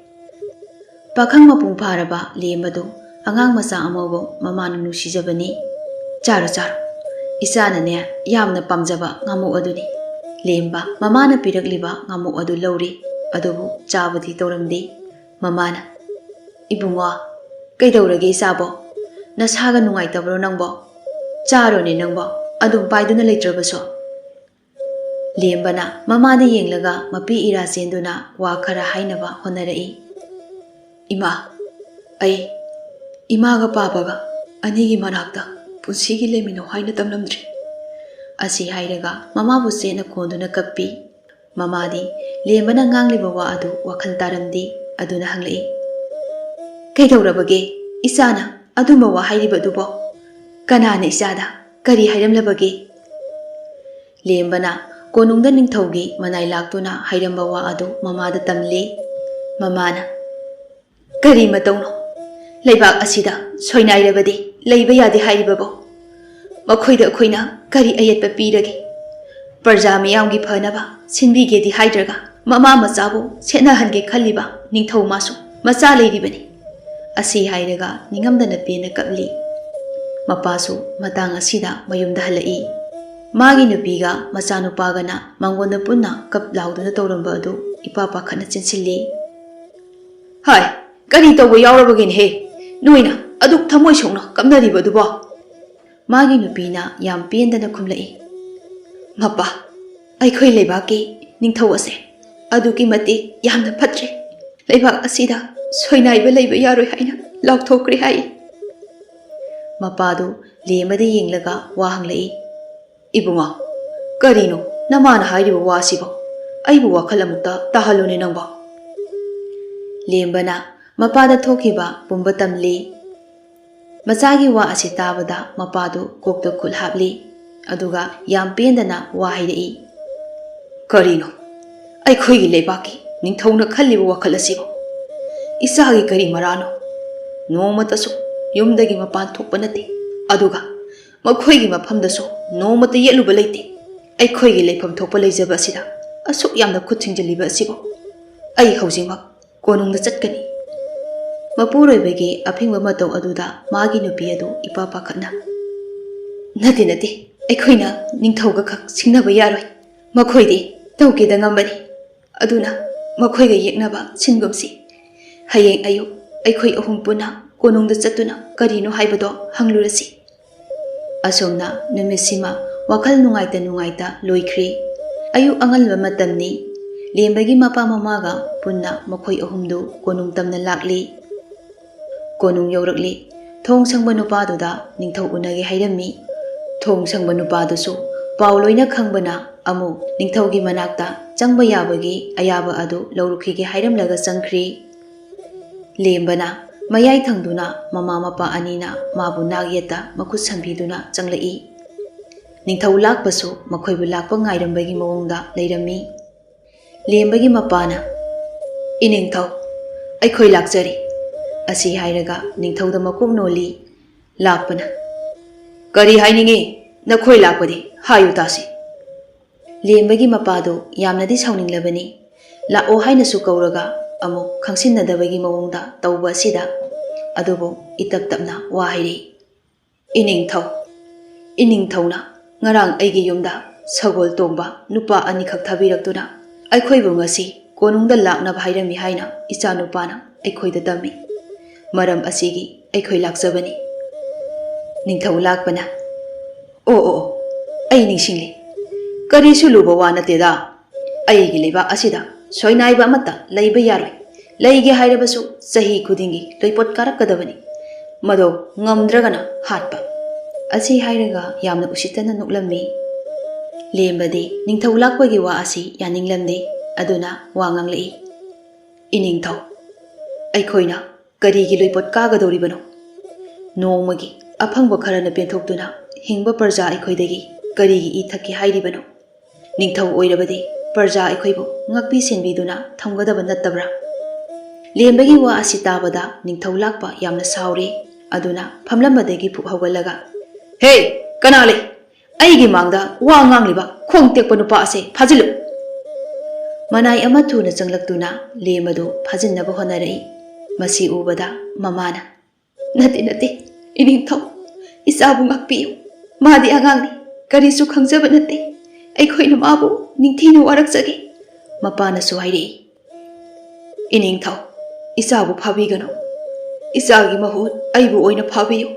ꯄꯥꯈꯪ ꯃꯄꯨꯡ ꯐꯥꯔꯕ ꯂꯦꯝꯕꯗꯨ ꯑꯉꯥꯡ ꯃꯆꯥ ꯑꯃꯕꯨ ꯃꯃꯥꯅ ꯅꯨꯡꯁꯤꯖꯕꯅꯤ꯫ "ꯆꯥꯔꯣ, ꯆꯥꯔꯣ, ꯏꯆꯥꯅꯅꯦ ꯌꯥꯝꯅ ꯄꯥꯝꯖꯕ ꯉꯥꯃꯨꯛ ꯑꯗꯨꯅꯤ꯫" ꯂꯦꯝꯕ ꯃꯃꯥꯅ ꯄꯤꯔꯛꯂꯤꯕ ꯉꯥꯃꯨꯛ ꯑꯗꯨ ꯂꯧꯔꯤ, ꯑꯗꯨꯕꯨ ꯆꯥꯕꯗꯤ ꯇꯧꯔꯝꯗꯦ꯫ ꯃꯃꯥꯅ, "ꯏꯕꯨꯡꯉꯣ, ꯀꯩꯗꯧꯔꯒꯦ ꯏꯆꯥꯕꯣ? ꯅꯁꯥꯒ ꯅꯨꯡꯉꯥꯏꯇꯕ꯭ꯔꯣ ꯅꯪꯕꯣ? ꯆꯥꯔꯣꯅꯦ ꯅꯪꯕꯣ, ꯑꯗꯨꯝ ꯄꯥꯏꯗꯨꯅ ꯂꯩꯇ꯭ꯔꯕꯁꯨ꯫" ꯂꯦꯝꯕꯅ ꯃꯃꯥꯗ ꯌꯦꯡꯂꯒ ꯃꯄꯤ ꯏꯔꯥ ꯆꯦꯟꯗꯨꯅ ꯋꯥ ꯈꯔ ꯍꯥꯏꯅꯕ ꯍꯣꯠꯅꯔꯛꯏ꯫ "ꯏꯃꯥ, ꯑꯩ ꯏꯃꯥꯒ ꯄꯥꯕꯒ ꯑꯅꯤꯒꯤ ꯃꯅꯥꯛꯇ ꯄꯨꯟꯁꯤꯒꯤ ꯂꯩꯃꯤꯟꯅꯧ ꯍꯥꯏꯅ ꯇꯝꯂꯝꯗ꯭ꯔꯤ꯫" ꯑꯁꯤ ꯍꯥꯏꯔꯒ ꯃꯃꯥꯕꯨ ꯆꯦꯠꯅ ꯀꯣꯟꯗꯨꯅ ꯀꯞꯄꯤ꯫ ꯃꯃꯥꯗꯤ ꯂꯦꯝꯕꯅ ꯉꯥꯡꯂꯤꯕ ꯋꯥ ꯑꯗꯨ ꯋꯥꯈꯜ ꯇꯥꯔꯝꯗꯦ꯫ ꯑꯗꯨꯅ ꯍꯪꯂꯛꯏ, "ꯀꯩꯗꯧꯔꯕꯒꯦ ꯏꯆꯥꯅ ꯑꯗꯨꯝꯕ ꯋꯥ ꯍꯥꯏꯔꯤꯕꯗꯨꯕꯣ? ꯀꯅꯥꯅ ꯏꯆꯥꯗ ꯀꯔꯤ ꯍꯥꯏꯔꯝꯂꯕꯒꯦ?" ꯂꯦꯝꯕꯅ ꯀꯣꯅꯨꯡꯗ ꯅꯤꯡꯊꯧꯒꯤ ꯃꯅꯥꯏ ꯂꯥꯛꯇꯨꯅ ꯍꯥꯏꯔꯝꯕ ꯋꯥ ꯑꯗꯨ ꯃꯃꯥꯗ ꯇꯝꯂꯤ꯫ ꯃꯃꯥꯅ, ꯀꯔꯤ ꯃꯇꯧꯅꯣ? ꯂꯩꯕꯥꯛ ꯑꯁꯤꯗ ꯁꯣꯏꯅꯥꯏꯔꯕꯗꯤ ꯂꯩꯕ ꯌꯥꯗꯦ ꯍꯥꯏꯔꯤꯕꯕꯣ? ꯃꯈꯣꯏꯗ ꯑꯩꯈꯣꯏꯅ ꯀꯔꯤ ꯑꯌꯦꯠꯄ ꯄꯤꯔꯒꯦ? ꯄ꯭ꯔꯖꯥ ꯃꯤꯌꯥꯝꯒꯤ ꯐꯅꯕ ꯁꯤꯟꯕꯤꯒꯦꯗꯤ ꯍꯥꯏꯗ꯭ꯔꯒ, ꯃꯃꯥ ꯃꯆꯥꯕꯨ ꯁꯦꯠꯅꯍꯟꯒꯦ ꯈꯜꯂꯤꯕ ꯅꯤꯡꯊꯧ ꯃꯥꯁꯨ ꯃꯆꯥ ꯂꯩꯔꯤꯕꯅꯤ꯫ ꯑꯁꯤ ꯍꯥꯏꯔꯒ ꯅꯤꯡꯉꯝꯗꯅ ꯄꯦꯟꯅ ꯀꯞꯂꯤ꯫ ꯃꯄꯥꯁꯨ ꯃꯇꯥꯡ ꯑꯁꯤꯗ ꯃꯌꯨꯝꯗ ꯍꯜꯂꯛꯏ꯫ ꯃꯥꯒꯤ ꯅꯨꯄꯤꯒ ꯃꯆꯥꯅꯨꯄꯥꯒꯅ ꯃꯉꯣꯟꯗ ꯄꯨꯟꯅ ꯀꯞ ꯂꯥꯎꯗꯨꯅ ꯇꯧꯔꯝꯕ ꯑꯗꯨ ꯏꯄꯥ ꯄꯥꯈꯠꯅ ꯆꯦꯟꯁꯤꯜꯂꯤ꯫ "ꯍꯥꯏ, ꯀꯔꯤ ꯇꯧꯕ ꯌꯥꯎꯔꯕꯒꯦꯅꯦꯍꯦ? ꯅꯣꯏꯅ ꯑꯗꯨꯛ ꯊꯃꯣꯏ ꯁꯣꯛꯅ ꯀꯞꯅꯔꯤꯕꯗꯨꯕꯣ?" ꯃꯥꯒꯤ ꯅꯨꯄꯤꯅ ꯌꯥꯝ ꯄꯦꯟꯗꯅ ꯈꯨꯝꯂꯛꯏ꯫ "ꯃꯄꯥ, ꯑꯩꯈꯣꯏ ꯂꯩꯕꯥꯛꯀꯤ ꯅꯤꯡꯊꯧ ꯑꯁꯦ ꯑꯗꯨꯛꯀꯤ ꯃꯇꯤꯛ ꯌꯥꯝꯅ ꯐꯠꯇ꯭ꯔꯦ꯫ ꯂꯩꯕꯥꯛ ꯑꯁꯤꯗ ꯁꯣꯏꯅꯥꯏꯕ ꯂꯩꯕ ꯌꯥꯔꯣꯏ ꯍꯥꯏꯅ ꯂꯥꯎꯊꯣꯛꯈ꯭ꯔꯦ" ꯍꯥꯏ꯫ ꯃꯄꯥꯗꯨ ꯂꯦꯝꯕꯗ ꯌꯦꯡꯂꯒ ꯋꯥ ꯍꯪꯂꯛꯏ꯫ "ꯏꯕꯨꯡꯉꯣ, ꯀꯔꯤꯅꯣ ꯅꯃꯥꯅ ꯍꯥꯏꯔꯤꯕ ꯋꯥꯁꯤꯕꯣ? ꯑꯩꯕꯨ ꯋꯥꯈꯜ ꯑꯃꯨꯛꯇ ꯇꯥꯍꯜꯂꯨꯅꯦ ꯅꯪꯕꯣ꯫" ꯂꯦꯝꯕꯅ ꯃꯄꯥꯗ ꯊꯣꯛꯈꯤꯕ ꯄꯨꯝꯕ ꯇꯝꯂꯤ꯫ ꯃꯆꯥꯒꯤ ꯋꯥ ꯑꯁꯤ ꯇꯥꯕꯗ ꯃꯄꯥꯗꯨ ꯀꯣꯛꯇ ꯈꯨꯠ ꯍꯥꯞꯂꯤ꯫ ꯑꯗꯨꯒ ꯌꯥꯝ ꯄꯦꯟꯗꯅ ꯋꯥ ꯍꯥꯏꯔꯛꯏ꯫ "ꯀꯔꯤꯅꯣ ꯑꯩꯈꯣꯏꯒꯤ ꯂꯩꯕꯥꯛꯀꯤ ꯅꯤꯡꯊꯧꯅ ꯈꯜꯂꯤꯕ ꯋꯥꯈꯜ ꯑꯁꯤꯕꯨ? ꯏꯆꯥꯒꯤ ꯀꯔꯤ ꯃꯔꯥꯅꯣ? ꯅꯣꯡꯃꯇꯁꯨ ꯌꯨꯝꯗꯒꯤ ꯃꯄꯥꯟ ꯊꯣꯛꯄ ꯅꯠꯇꯦ꯫ ꯑꯗꯨꯒ ꯃꯈꯣꯏꯒꯤ ꯃꯐꯝꯗꯁꯨ ꯅꯣꯡꯃꯇ ꯌꯦꯠꯂꯨꯕ ꯂꯩꯇꯦ꯫ ꯑꯩꯈꯣꯏꯒꯤ ꯂꯩꯐꯝ ꯊꯣꯛꯄ ꯂꯩꯖꯕ ꯑꯁꯤꯗ ꯑꯁꯨꯛ ꯌꯥꯝꯅ ꯈꯨꯠ ꯊꯤꯡꯖꯤꯜꯂꯤꯕ ꯑꯁꯤꯕꯨ? ꯑꯩ ꯍꯧꯖꯤꯛꯃꯛ ꯀꯣꯅꯨꯡꯗ ꯆꯠꯀꯅꯤ꯫" ꯃꯄꯨꯔꯣꯏꯕꯒꯤ ꯑꯐꯤꯡꯕ ꯃꯇꯧ ꯑꯗꯨꯗ ꯃꯥꯒꯤ ꯅꯨꯄꯤ ꯑꯗꯨ ꯏꯄꯥ ꯄꯥꯈꯠꯅ, "ꯅꯠꯇꯦ, ꯅꯠꯇꯦ, ꯑꯩꯈꯣꯏꯅ ꯅꯤꯡꯊꯧꯒ ꯈꯛ ꯁꯤꯡꯅꯕ ꯌꯥꯔꯣꯏ꯫ ꯃꯈꯣꯏꯗꯤ ꯇꯧꯒꯦꯗ ꯉꯝꯕꯅꯤ꯫ ꯑꯗꯨꯅ ꯃꯈꯣꯏꯒ ꯌꯦꯛꯅꯕ ꯁꯤꯟꯒꯨꯝꯁꯤ꯫ ꯍꯌꯦꯡ ꯑꯌꯨꯛ ꯑꯩꯈꯣꯏ ꯑꯍꯨꯝ ꯄꯨꯟꯅ ꯀꯣꯅꯨꯡꯗ ꯆꯠꯇꯨꯅ ꯀꯔꯤꯅꯣ ꯍꯥꯏꯕꯗꯣ ꯍꯪꯂꯨꯔꯁꯤ꯫" ꯑꯁꯨꯝꯅ ꯅꯨꯃꯤꯠꯁꯤꯃ ꯋꯥꯈꯜ ꯅꯨꯡꯉꯥꯏꯇ ꯅꯨꯡꯉꯥꯏꯇ ꯂꯣꯏꯈ꯭ꯔꯤ꯫ ꯑꯌꯨꯛ ꯑꯉꯟꯕ ꯃꯇꯝꯅꯤ꯫ ꯂꯦꯝꯕꯒꯤ ꯃꯄꯥ ꯃꯃꯥꯒ ꯄꯨꯟꯅ ꯃꯈꯣꯏ ꯑꯍꯨꯝꯗꯨ ꯀꯣꯅꯨꯡ ꯇꯝꯅ ꯂꯥꯛꯂꯤ꯫ ꯀꯣꯅꯨꯡ ꯌꯧꯔꯛꯂꯤ꯫ ꯊꯣꯡ ꯁꯪꯕ ꯅꯨꯄꯥꯗꯨꯗ ꯅꯤꯡꯊꯧ ꯎꯅꯒꯦ ꯍꯥꯏꯔꯝꯃꯤ꯫ ꯊꯣꯡ ꯁꯪꯕ ꯅꯨꯄꯥꯗꯨꯁꯨ ꯄꯥꯎ ꯂꯣꯏꯅ ꯈꯪꯕꯅ ꯑꯃꯨꯛ ꯅꯤꯡꯊꯧꯒꯤ ꯃꯅꯥꯛꯇ ꯆꯪꯕ ꯌꯥꯕꯒꯤ ꯑꯌꯥꯕ ꯑꯗꯨ ꯂꯧꯔꯨꯈꯤꯒꯦ ꯍꯥꯏꯔꯝꯂꯒ ꯆꯪꯈ꯭ꯔꯤ꯫ ꯂꯦꯝꯕꯅ ꯃꯌꯥꯏ ꯊꯪꯗꯨꯅ ꯃꯃꯥ ꯃꯄꯥ ꯑꯅꯤꯅ ꯃꯥꯕꯨ ꯅꯥꯛ ꯌꯦꯠꯇ ꯃꯈꯨꯠ ꯁꯝꯕꯤꯗꯨꯅ ꯆꯪꯂꯛꯏ꯫ ꯅꯤꯡꯊꯧ ꯂꯥꯛꯄꯁꯨ ꯃꯈꯣꯏꯕꯨ ꯂꯥꯛꯄ ꯉꯥꯏꯔꯝꯕꯒꯤ ꯃꯑꯣꯡꯗ ꯂꯩꯔꯝꯃꯤ꯫ ꯂꯦꯝꯕꯒꯤ ꯃꯄꯥꯅ, "ꯏꯅꯤꯡꯊꯧ, ꯑꯩꯈꯣꯏ ꯂꯥꯛꯆꯔꯤ꯫ ꯑꯁꯤ ꯍꯥꯏꯔꯒ ꯅꯤꯡꯊꯧꯗ ꯃꯀꯣꯛ ꯅꯣꯜꯂꯤ꯫ ꯂꯥꯛꯄꯅ, "ꯀꯔꯤ ꯍꯥꯏꯅꯤꯡꯉꯤ? ꯅꯈꯣꯏ ꯂꯥꯛꯄꯗꯤ ꯍꯥꯏꯌꯨ ꯇꯥꯁꯤ꯫" ꯂꯦꯝꯕꯒꯤ ꯃꯄꯥꯗꯨ ꯌꯥꯝꯅꯗꯤ ꯁꯥꯎꯅꯤꯡꯂꯕꯅꯤ꯫ ꯂꯥꯛꯑꯣ ꯍꯥꯏꯅꯁꯨ ꯀꯧꯔꯒ ꯑꯃꯨꯛ ꯈꯪꯁꯤꯟꯅꯗꯕꯒꯤ ꯃꯑꯣꯡꯗ ꯇꯧꯕ ꯑꯁꯤꯗ꯫ ꯑꯗꯨꯕꯨ ꯏꯇꯞ ꯇꯞꯅ ꯋꯥ ꯍꯥꯏꯔꯤ꯫ "ꯏꯅꯤꯡꯊꯧ, ꯏꯅꯤꯡꯊꯧꯅ ꯉꯔꯥꯡ ꯑꯩꯒꯤ ꯌꯨꯝꯗ ꯁꯒꯣꯜ ꯇꯣꯡꯕ ꯅꯨꯄꯥ ꯑꯅꯤꯈꯛ ꯊꯥꯕꯤꯔꯛꯇꯨꯅ ꯑꯩꯈꯣꯏꯕꯨ ꯉꯁꯤ ꯀꯣꯅꯨꯡꯗ ꯂꯥꯛꯅꯕ ꯍꯥꯏꯔꯝꯃꯤ ꯍꯥꯏꯅ ꯏꯆꯥꯅꯨꯄꯥꯅ ꯑꯩꯈꯣꯏꯗ ꯇꯝꯃꯤ꯫ ꯃꯔꯝ ꯑꯁꯤꯒꯤ ꯑꯩꯈꯣꯏ ꯂꯥꯛꯆꯕꯅꯤ꯫" ꯅꯤꯡꯊꯧ ꯂꯥꯛꯄꯅ, "ꯑꯣ, ꯑꯣ, ꯑꯣ, ꯑꯩ ꯅꯤꯡꯁꯤꯡꯂꯦ꯫ ꯀꯔꯤꯁꯨ ꯂꯨꯕ ꯋꯥ ꯅꯠꯇꯦꯗ꯫ ꯑꯩꯒꯤ ꯂꯩꯕꯥꯛ ꯑꯁꯤꯗ ꯁꯣꯏꯅꯥꯏꯕ ꯑꯃꯠꯇ ꯂꯩꯕ ꯌꯥꯔꯣꯏ꯫ ꯂꯩꯒꯦ ꯍꯥꯏꯔꯕꯁꯨ ꯆꯍꯤ ꯈꯨꯗꯤꯡꯒꯤ ꯂꯣꯏꯄꯣꯠ ꯀꯥꯔꯛꯀꯗꯕꯅꯤ꯫ ꯃꯗꯣ ꯉꯝꯗ꯭ꯔꯒꯅ ꯍꯥꯠꯄ꯫" ꯑꯁꯤ ꯍꯥꯏꯔꯒ ꯌꯥꯝꯅ ꯎꯁꯤꯠꯇꯅ ꯅꯣꯛꯂꯝꯃꯤ꯫ ꯂꯦꯝꯕꯗꯤ ꯅꯤꯡꯊꯧ ꯂꯥꯛꯄꯒꯤ ꯋꯥ ꯑꯁꯤ ꯌꯥꯅꯤꯡꯂꯝꯗꯦ꯫ ꯑꯗꯨꯅ ꯋꯥ ꯉꯥꯡꯂꯛꯏ꯫ "ꯏꯅꯤꯡꯊꯧ, ꯑꯩꯈꯣꯏꯅ ꯀꯔꯤꯒꯤ ꯂꯣꯏꯄꯣꯠ ꯀꯥꯒꯗꯧꯔꯤꯕꯅꯣ? ꯅꯣꯡꯃꯒꯤ ꯑꯐꯪꯕ ꯈꯔꯅ ꯄꯦꯟꯊꯣꯛꯇꯨꯅ ꯍꯤꯡꯕ ꯄ꯭ꯔꯖꯥ ꯑꯩꯈꯣꯏꯗꯒꯤ ꯀꯔꯤꯒꯤ ꯏ ꯊꯛꯀꯦ ꯍꯥꯏꯔꯤꯕꯅꯣ? ꯅꯤꯡꯊꯧ ꯑꯣꯏꯔꯕꯗꯤ ꯄ꯭ꯔꯖꯥ ꯑꯩꯈꯣꯏꯕꯨ ꯉꯥꯛꯄꯤ ꯁꯦꯟꯕꯤꯗꯨꯅ ꯊꯝꯒꯗꯕ ꯅꯠꯇꯕ꯭ꯔꯥ?" ꯂꯦꯝꯕꯒꯤ ꯋꯥ ꯑꯁꯤ ꯇꯥꯕꯗ ꯅꯤꯡꯊꯧ ꯂꯥꯛꯄ ꯌꯥꯝꯅ ꯁꯥꯎꯔꯦ꯫ ꯑꯗꯨꯅ ꯐꯝꯂꯝꯕꯗꯒꯤ ꯐꯨꯛ ꯍꯧꯒꯠꯂꯒ, "ꯍꯦ, ꯀꯅꯥ ꯂꯩ? ꯑꯩꯒꯤ ꯃꯥꯡꯗ ꯋꯥ ꯉꯥꯡꯂꯤꯕ ꯈꯣꯡ ꯇꯦꯛꯄ ꯅꯨꯄꯥ ꯑꯁꯦ ꯐꯥꯖꯤꯜꯂꯨ!" ꯃꯅꯥꯏ ꯑꯃ ꯊꯨꯅ ꯆꯪꯂꯛꯇꯨꯅ ꯂꯦꯝꯕꯗꯨ ꯐꯥꯖꯤꯟꯅꯕ ꯍꯣꯠꯅꯔꯛꯏ꯫ ꯃꯁꯤ ꯎꯕꯗ ꯃꯃꯥꯅ, "ꯅꯠꯇꯦ, ꯅꯠꯇꯦ, ꯏꯅꯤꯡꯊꯧ, ꯏꯆꯥꯕꯨ ꯉꯥꯛꯄꯤꯌꯨ꯫ ꯃꯥꯗꯤ ꯑꯉꯥꯡꯅꯤ, ꯀꯔꯤꯁꯨ ꯈꯪꯖꯕ ꯅꯠꯇꯦ꯫ ꯑꯩꯈꯣꯏꯅ ꯃꯥꯕꯨ ꯅꯤꯡꯊꯤꯅ ꯋꯥꯔꯛꯆꯒꯦ꯫" ꯃꯄꯥꯅꯁꯨ ꯍꯥꯏꯔꯛꯏ, "ꯏꯅꯤꯡꯊꯧ, ꯏꯆꯥꯕꯨ ꯐꯥꯕꯤꯒꯅꯨ꯫ ꯏꯆꯥꯒꯤ ꯃꯍꯨꯠ ꯑꯩꯕꯨ ꯑꯣꯏꯅ ꯐꯥꯕꯤꯌꯨ꯫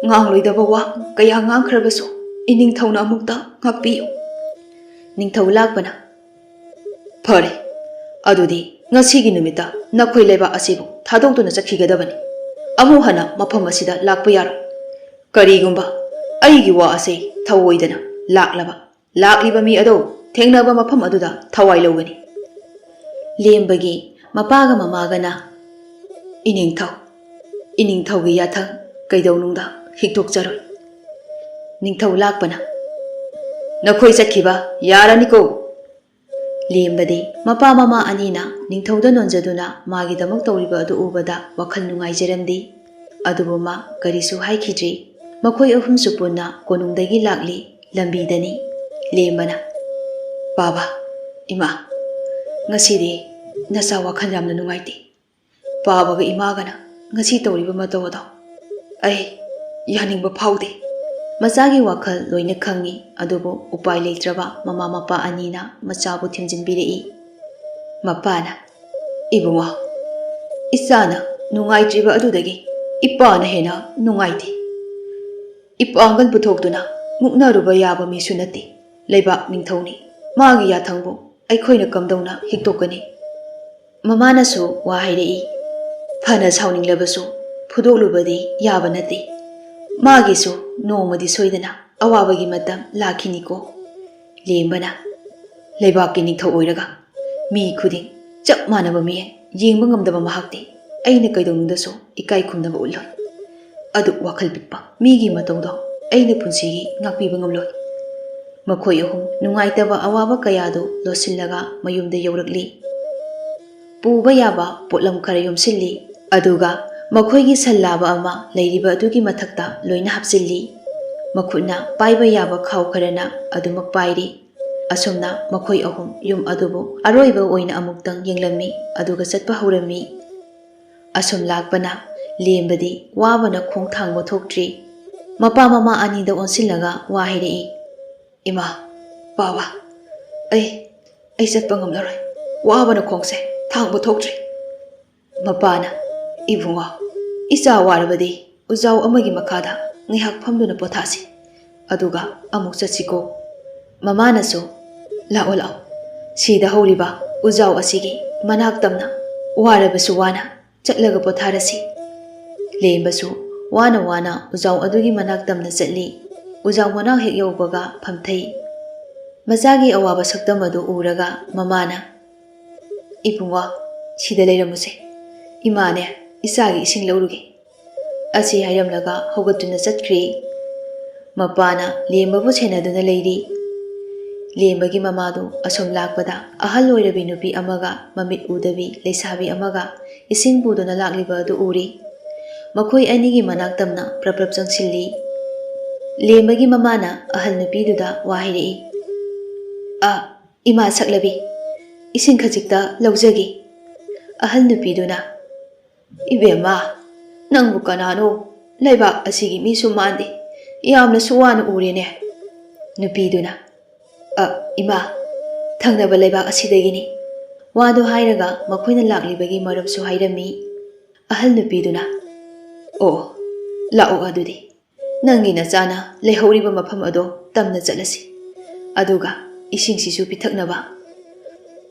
ꯉꯥꯡꯂꯣꯏꯗꯕ ꯋꯥ ꯀꯌꯥ ꯉꯥꯡꯈ꯭ꯔꯕꯁꯨ ꯏꯅꯤꯡꯊꯧꯅ ꯑꯃꯨꯛꯇ ꯉꯥꯛꯄꯤꯌꯨ꯫" ꯅꯤꯡꯊꯧ ꯂꯥꯛꯄꯅ, "ꯐꯔꯦ, ꯑꯗꯨꯗꯤ ꯉꯁꯤꯒꯤ ꯅꯨꯃꯤꯠꯇ ꯅꯈꯣꯏ ꯂꯩꯕꯥꯛ ꯑꯁꯤꯕꯨ ꯊꯥꯗꯣꯛꯇꯨꯅ ꯆꯠꯈꯤꯒꯗꯕꯅꯤ꯫ ꯑꯃꯨꯛ ꯍꯟꯅ ꯃꯐꯝ ꯑꯁꯤꯗ ꯂꯥꯛꯄ ꯌꯥꯔꯣꯏ꯫ ꯀꯔꯤꯒꯨꯝꯕ ꯑꯩꯒꯤ ꯋꯥ ꯑꯁꯤ ꯊꯧꯑꯣꯏꯗꯅ ꯂꯥꯛꯂꯕ, ꯂꯥꯛꯂꯤꯕ ꯃꯤ ꯑꯗꯨ ꯊꯦꯡꯅꯕ ꯃꯐꯝ ꯑꯗꯨꯗ ꯊꯋꯥꯏ ꯂꯧꯒꯅꯤ꯫" ꯂꯦꯝꯕꯒꯤ ꯃꯄꯥꯒ ꯃꯃꯥꯒꯅ, "ꯏꯅꯤꯡꯊꯧ, ꯏꯅꯤꯡꯊꯧꯒꯤ ꯌꯥꯊꯪ ꯀꯩꯗꯧꯅꯨꯡꯗ ꯍꯤꯛꯇꯣꯛꯆꯔꯣꯏ꯫" ꯅꯤꯡꯊꯧ ꯂꯥꯛꯄꯅ, "ꯅꯈꯣꯏ ꯆꯠꯈꯤꯕ ꯌꯥꯔꯅꯤꯀꯣ?" ꯂꯦꯝꯕꯗꯤ ꯃꯄꯥ ꯃꯃꯥ ꯑꯅꯤꯅ ꯅꯤꯡꯊꯧꯗ ꯅꯣꯟꯖꯗꯨꯅ ꯃꯥꯒꯤꯗꯃꯛ ꯇꯧꯔꯤꯕ ꯑꯗꯨ ꯎꯕꯗ ꯋꯥꯈꯜ ꯅꯨꯡꯉꯥꯏꯖꯔꯝꯗꯦ꯫ ꯑꯗꯨꯕꯨ ꯃꯥ ꯀꯔꯤꯁꯨ ꯍꯥꯏꯈꯤꯗ꯭ꯔꯤ꯫ ꯃꯈꯣꯏ ꯑꯍꯨꯝꯁꯨ ꯄꯨꯟꯅ ꯀꯣꯅꯨꯡꯗꯒꯤ ꯂꯥꯛꯂꯤ꯫ ꯂꯝꯕꯤꯗꯅꯤ꯫ ꯂꯦꯝꯕꯅ, "ꯕꯥꯕꯥ, ꯏꯃꯥ, ꯉꯁꯤꯗꯤ ꯅꯆꯥ ꯋꯥꯈꯜ ꯌꯥꯝꯅ ꯅꯨꯡꯉꯥꯏꯇꯦ꯫ ꯄꯥꯕꯒ ꯏꯃꯥꯒꯅ ꯉꯁꯤ ꯇꯧꯔꯤꯕ ꯃꯇꯧ ꯑꯗꯣ ꯑꯩ ꯌꯥꯅꯤꯡꯕ ꯐꯥꯎꯗꯦ꯫" ꯃꯆꯥꯒꯤ ꯋꯥꯈꯜ ꯂꯣꯏꯅ ꯈꯪꯏ, ꯑꯗꯨꯕꯨ ꯎꯄꯥꯏ ꯂꯩꯇ꯭ꯔꯕ ꯃꯃꯥ ꯃꯄꯥ ꯑꯅꯤꯅ ꯃꯆꯥꯕꯨ ꯊꯦꯝꯖꯤꯟꯕꯤꯔꯛꯏ꯫ ꯃꯄꯥꯅ, "ꯏꯕꯨꯡꯉꯣ, ꯏꯆꯥꯅ ꯅꯨꯡꯉꯥꯏꯇ꯭ꯔꯤꯕ ꯑꯗꯨꯗꯒꯤ ꯏꯄꯥꯅ ꯍꯦꯟꯅ ꯅꯨꯡꯉꯥꯏꯇꯦ꯫ ꯏꯄꯥꯡꯒꯜ ꯄꯨꯊꯣꯛꯇꯨꯅ ꯃꯨꯛꯅꯔꯨꯕ ꯌꯥꯕ ꯃꯤꯁꯨ ꯅꯠꯇꯦ꯫ ꯂꯩꯕꯥꯛ ꯅꯤꯡꯊꯧꯅꯤ꯫ ꯃꯥꯒꯤ ꯌꯥꯊꯪꯕꯨ ꯑꯩꯈꯣꯏꯅ ꯀꯝꯗꯧꯅ ꯍꯤꯛꯇꯣꯛꯀꯅꯤ?" ꯃꯃꯥꯅꯁꯨ ꯋꯥ ꯍꯥꯏꯔꯛꯏ꯫ "ꯐꯅ ꯁꯥꯎꯅꯤꯡꯂꯕꯁꯨ ꯐꯨꯗꯣꯛꯂꯨꯕꯗꯤ ꯌꯥꯕ ꯅꯠꯇꯦ꯫ ꯃꯥꯒꯤꯁꯨ ꯅꯣꯡꯃꯗꯤ ꯁꯣꯏꯗꯅ ꯑꯋꯥꯕꯒꯤ ꯃꯇꯝ ꯂꯥꯛꯈꯤꯅꯤꯀꯣ꯫" ꯂꯦꯝꯕꯅ, "ꯂꯩꯕꯥꯛꯀꯤ ꯅꯤꯡꯊꯧ ꯑꯣꯏꯔꯒ ꯃꯤ ꯈꯨꯗꯤꯡ ꯆꯞ ꯃꯥꯟꯅꯕ ꯃꯤꯠꯌꯦꯡ ꯌꯦꯡꯕ ꯉꯝꯗꯕ ꯃꯍꯥꯛꯇꯤ ꯑꯩꯅ ꯀꯩꯗꯧꯅꯨꯡꯗꯁꯨ ꯏꯀꯥꯏ ꯈꯨꯝꯅꯕ ꯎꯠꯂꯣꯏ꯫ ꯑꯗꯨꯛ ꯋꯥꯈꯜ ꯄꯤꯛꯄ ꯃꯤꯒꯤ ꯃꯇꯧꯗꯣ ꯑꯩꯅ ꯄꯨꯟꯁꯤꯒꯤ ꯉꯥꯛꯄꯤꯕ ꯉꯝꯂꯣꯏ꯫" ꯃꯈꯣꯏ ꯑꯍꯨꯝ ꯅꯨꯡꯉꯥꯏꯇꯕ ꯑꯋꯥꯕ ꯀꯌꯥꯗꯨ ꯂꯣꯠꯁꯤꯜꯂꯒ ꯃꯌꯨꯝꯗ ꯌꯧꯔꯛꯂꯤ꯫ ꯄꯨꯕ ꯌꯥꯕ ꯄꯣꯠꯂꯝ ꯈꯔ ꯌꯣꯝꯁꯤꯜꯂꯤ꯫ ꯑꯗꯨꯒ ꯃꯈꯣꯏꯒꯤ ꯁꯜꯂꯥꯕ ꯑꯃ ꯂꯩꯔꯤꯕ ꯑꯗꯨꯒꯤ ꯃꯊꯛꯇ ꯂꯣꯏꯅ ꯍꯥꯞꯆꯤꯜꯂꯤ꯫ ꯃꯈꯨꯠꯅ ꯄꯥꯏꯕ ꯌꯥꯕ ꯈꯥꯎ ꯈꯔꯅ ꯑꯗꯨꯃꯛ ꯄꯥꯏꯔꯤ꯫ ꯑꯁꯨꯝꯅ ꯃꯈꯣꯏ ꯑꯍꯨꯝ ꯌꯨꯝ ꯑꯗꯨꯕꯨ ꯑꯔꯣꯏꯕ ꯑꯣꯏꯅ ꯑꯃꯨꯛꯇꯪ ꯌꯦꯡꯂꯝꯃꯤ, ꯑꯗꯨꯒ ꯆꯠꯄ ꯍꯧꯔꯝꯃꯤ꯫ ꯑꯁꯨꯝ ꯂꯥꯛꯄꯅ ꯂꯦꯝꯕꯗꯤ ꯋꯥꯕꯅ ꯈꯣꯡ ꯊꯥꯡꯕ ꯊꯣꯛꯇ꯭ꯔꯤ꯫ ꯃꯄꯥ ꯃꯃꯥ ꯑꯅꯤꯗ ꯑꯣꯟꯁꯤꯜꯂꯒ ꯋꯥ ꯍꯥꯏꯔꯛꯏ꯫ "ꯏꯃꯥ, ꯄꯥꯕ, ꯑꯩ, ꯑꯩ ꯆꯠꯄ ꯉꯝꯂꯔꯣꯏ꯫ ꯋꯥꯕꯅ ꯈꯣꯡꯁꯦ ꯊꯥꯡꯕ ꯊꯣꯛꯇ꯭ꯔꯤ꯫" ꯃꯄꯥꯅ, "ꯏꯕꯨꯡꯉꯣ, ꯏꯆꯥ ꯋꯥꯔꯕꯗꯤ ꯎꯖꯥꯎ ꯑꯃꯒꯤ ꯃꯈꯥꯗ ꯉꯥꯏꯍꯥꯛ ꯐꯝꯗꯨꯅ ꯄꯣꯊꯥꯁꯤ꯫ ꯑꯗꯨꯒ ꯑꯃꯨꯛ ꯆꯠꯁꯤꯀꯣ꯫" ꯃꯃꯥꯅꯁꯨ, "ꯂꯥꯛꯑꯣ, ꯂꯥꯛꯑꯣ꯫ ꯁꯤꯗ ꯍꯧꯔꯤꯕ ꯎꯖꯥꯎ ꯑꯁꯤꯒꯤ ꯃꯅꯥꯛ ꯇꯝꯅ ꯋꯥꯔꯕꯁꯨ ꯋꯥꯅ ꯆꯠꯂꯒ ꯄꯣꯊꯥꯔꯁꯤ꯫" ꯂꯦꯝꯕꯁꯨ ꯋꯥꯅ ꯋꯥꯅ ꯎꯖꯥꯎ ꯑꯗꯨꯒꯤ ꯃꯅꯥꯛ ꯇꯝꯅ ꯆꯠꯂꯤ꯫ ꯎꯖꯥꯎ ꯃꯅꯥꯛ ꯍꯦꯛ ꯌꯧꯕꯒ ꯐꯝꯊꯩ꯫ ꯃꯆꯥꯒꯤ ꯑꯋꯥꯕ ꯁꯛꯇꯝ ꯑꯗꯨ ꯎꯔꯒ ꯃꯃꯥꯅ, "ꯏꯕꯨꯡꯉꯣ, ꯁꯤꯗ ꯂꯩꯔꯝꯃꯨꯁꯦ꯫ ꯏꯃꯥꯅꯦ ꯏꯆꯥꯒꯤ ꯏꯁꯤꯡ ꯂꯧꯔꯨꯒꯦ꯫" ꯑꯁꯤ ꯍꯥꯏꯔꯝꯂꯒ ꯍꯧꯒꯠꯇꯨꯅ ꯆꯠꯈ꯭ꯔꯤ꯫ ꯃꯄꯥꯅ ꯂꯦꯝꯕꯕꯨ ꯁꯦꯟꯅꯗꯨꯅ ꯂꯩꯔꯤ꯫ ꯂꯦꯝꯕꯒꯤ ꯃꯃꯥꯗꯨ ꯑꯁꯨꯝ ꯂꯥꯛꯄꯗ ꯑꯍꯜ ꯑꯣꯏꯔꯕꯤ ꯅꯨꯄꯤ ꯑꯃꯒ ꯃꯃꯤꯠ ꯎꯗꯕꯤ ꯂꯩꯁꯥꯕꯤ ꯑꯃꯒ ꯏꯁꯤꯡ ꯄꯨꯗꯨꯅ ꯂꯥꯛꯂꯤꯕ ꯑꯗꯨ ꯎꯔꯤ꯫ ꯃꯈꯣꯏ ꯑꯅꯤꯒꯤ ꯃꯅꯥꯛ ꯇꯝꯅ ꯄ꯭ꯔꯞ ꯄ꯭ꯔꯞ ꯆꯪꯁꯤꯜꯂꯤ꯫ ꯂꯦꯝꯕꯒꯤ ꯃꯃꯥꯅ ꯑꯍꯜ ꯅꯨꯄꯤꯗꯨꯗ ꯋꯥ ꯍꯥꯏꯔꯛꯏ, "ꯑ, ꯏꯃꯥ ꯁꯛꯂꯕꯤ, ꯏꯁꯤꯡ ꯈꯖꯤꯛꯇ ꯂꯧꯖꯒꯦ꯫" ꯑꯍꯜ ꯅꯨꯄꯤꯗꯨꯅ, "ꯏꯕꯦꯝꯃ, ꯅꯪꯕꯨ ꯀꯅꯥꯅꯣ? ꯂꯩꯕꯥꯛ ꯑꯁꯤꯒꯤ ꯃꯤꯁꯨ ꯃꯥꯟꯗꯦ꯫ ꯌꯥꯝꯅꯁꯨ ꯋꯥꯅ ꯎꯔꯦꯅꯦ꯫" ꯅꯨꯄꯤꯗꯨꯅ, "ꯑ, ꯏꯃꯥ, ꯊꯪꯅꯕ ꯂꯩꯕꯥꯛ ꯑꯁꯤꯗꯒꯤꯅꯤ꯫" ꯋꯥꯗꯨ ꯍꯥꯏꯔꯒ ꯃꯈꯣꯏꯅ ꯂꯥꯛꯂꯤꯕꯒꯤ ꯃꯔꯝꯁꯨ ꯍꯥꯏꯔꯝꯃꯤ꯫ ꯑꯍꯜ ꯅꯨꯄꯤꯗꯨꯅ, "ꯑꯣ, ꯂꯥꯛꯑꯣ ꯑꯗꯨꯗꯤ꯫ ꯅꯪꯒꯤ ꯅꯆꯥꯅ ꯂꯩꯍꯧꯔꯤꯕ ꯃꯐꯝ ꯑꯗꯣ ꯇꯝꯅ ꯆꯠꯂꯁꯤ꯫ ꯑꯗꯨꯒ ꯏꯁꯤꯡꯁꯤꯁꯨ ꯄꯤꯊꯛꯅꯕ꯫"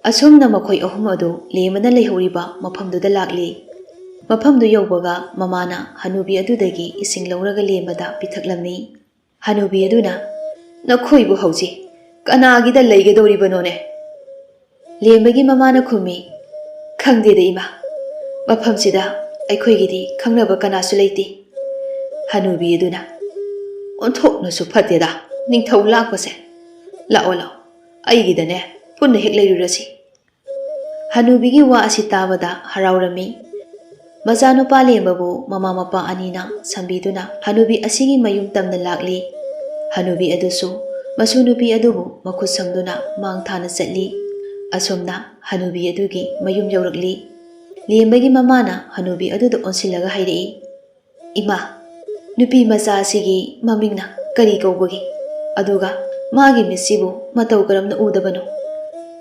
ꯑꯁꯨꯝꯅ ꯃꯈꯣꯏ ꯑꯍꯨꯝ ꯑꯗꯨ ꯂꯦꯝꯕꯅ ꯂꯩꯍꯧꯔꯤꯕ ꯃꯐꯝꯗꯨꯗ ꯂꯥꯛꯂꯤ꯫ ꯃꯐꯝꯗꯨ ꯌꯧꯕꯒ ꯃꯃꯥꯅ ꯍꯅꯨꯕꯤ ꯑꯗꯨꯗꯒꯤ ꯏꯁꯤꯡ ꯂꯧꯔꯒ ꯂꯦꯝꯕꯗ ꯄꯤꯊꯛꯂꯝꯃꯤ꯫ ꯍꯅꯨꯕꯤ ꯑꯗꯨꯅ, "ꯅꯈꯣꯏꯕꯨ ꯍꯧꯖꯤꯛ ꯀꯅꯥꯒꯤꯗ ꯂꯩꯒꯗꯧꯔꯤꯕꯅꯣꯅꯦ?" ꯂꯦꯝꯕꯒꯤ ꯃꯃꯥꯅ ꯈꯨꯝꯃꯤ, "ꯈꯪꯗꯦꯗ ꯏꯃꯥ, ꯃꯐꯝꯁꯤꯗ ꯑꯩꯈꯣꯏꯒꯤꯗꯤ ꯈꯪꯅꯕ ꯀꯅꯥꯁꯨ ꯂꯩꯇꯦ꯫" ꯍꯅꯨꯕꯤ ꯑꯗꯨꯅ, "ꯑꯣꯟꯊꯣꯛꯅꯁꯨ ꯐꯠꯇꯦꯗ ꯅꯤꯡꯊꯧ ꯂꯥꯛꯄꯁꯦ꯫ ꯂꯥꯛꯑꯣ ꯂꯥꯛꯑꯣ, ꯑꯩꯒꯤꯗꯅꯦ ꯄꯨꯟꯅ ꯍꯦꯛ ꯂꯩꯔꯨꯔꯁꯤ꯫" ꯍꯅꯨꯕꯤꯒꯤ ꯋꯥ ꯑꯁꯤ ꯇꯥꯕꯗ ꯍꯔꯥꯎꯔꯝꯃꯤ꯫ ꯃꯆꯥꯅꯨꯄꯥ ꯂꯦꯝꯕꯕꯨ ꯃꯃꯥ ꯃꯄꯥ ꯑꯅꯤꯅ ꯁꯝꯕꯤꯗꯨꯅ ꯍꯅꯨꯕꯤ ꯑꯁꯤꯒꯤ ꯃꯌꯨꯝ ꯇꯝꯅ ꯂꯥꯛꯂꯤ꯫ ꯍꯅꯨꯕꯤ ꯑꯗꯨꯁꯨ ꯃꯁꯨ ꯅꯨꯄꯤ ꯑꯗꯨꯕꯨ ꯃꯈꯨꯠ ꯁꯝꯗꯨꯅ ꯃꯥꯡ ꯊꯥꯅ ꯆꯠꯂꯤ꯫ ꯑꯁꯨꯝꯅ ꯍꯅꯨꯕꯤ ꯑꯗꯨꯒꯤ ꯃꯌꯨꯝ ꯌꯧꯔꯛꯂꯤ꯫ ꯂꯦꯝꯕꯒꯤ ꯃꯃꯥꯅ ꯍꯅꯨꯕꯤ ꯑꯗꯨꯗ ꯑꯣꯟꯁꯤꯜꯂꯒ ꯍꯥꯏꯔꯛꯏ, "ꯏꯃꯥ, ꯅꯨꯄꯤ ꯃꯆꯥ ꯑꯁꯤꯒꯤ ꯃꯃꯤꯡꯅ ꯀꯔꯤ ꯀꯧꯕꯒꯦ? ꯑꯗꯨꯒ ꯃꯥꯒꯤ ꯃꯤꯠꯁꯤꯕꯨ ꯃꯇꯧ ꯀꯔꯝꯅ ꯎꯗꯕꯅꯣ?"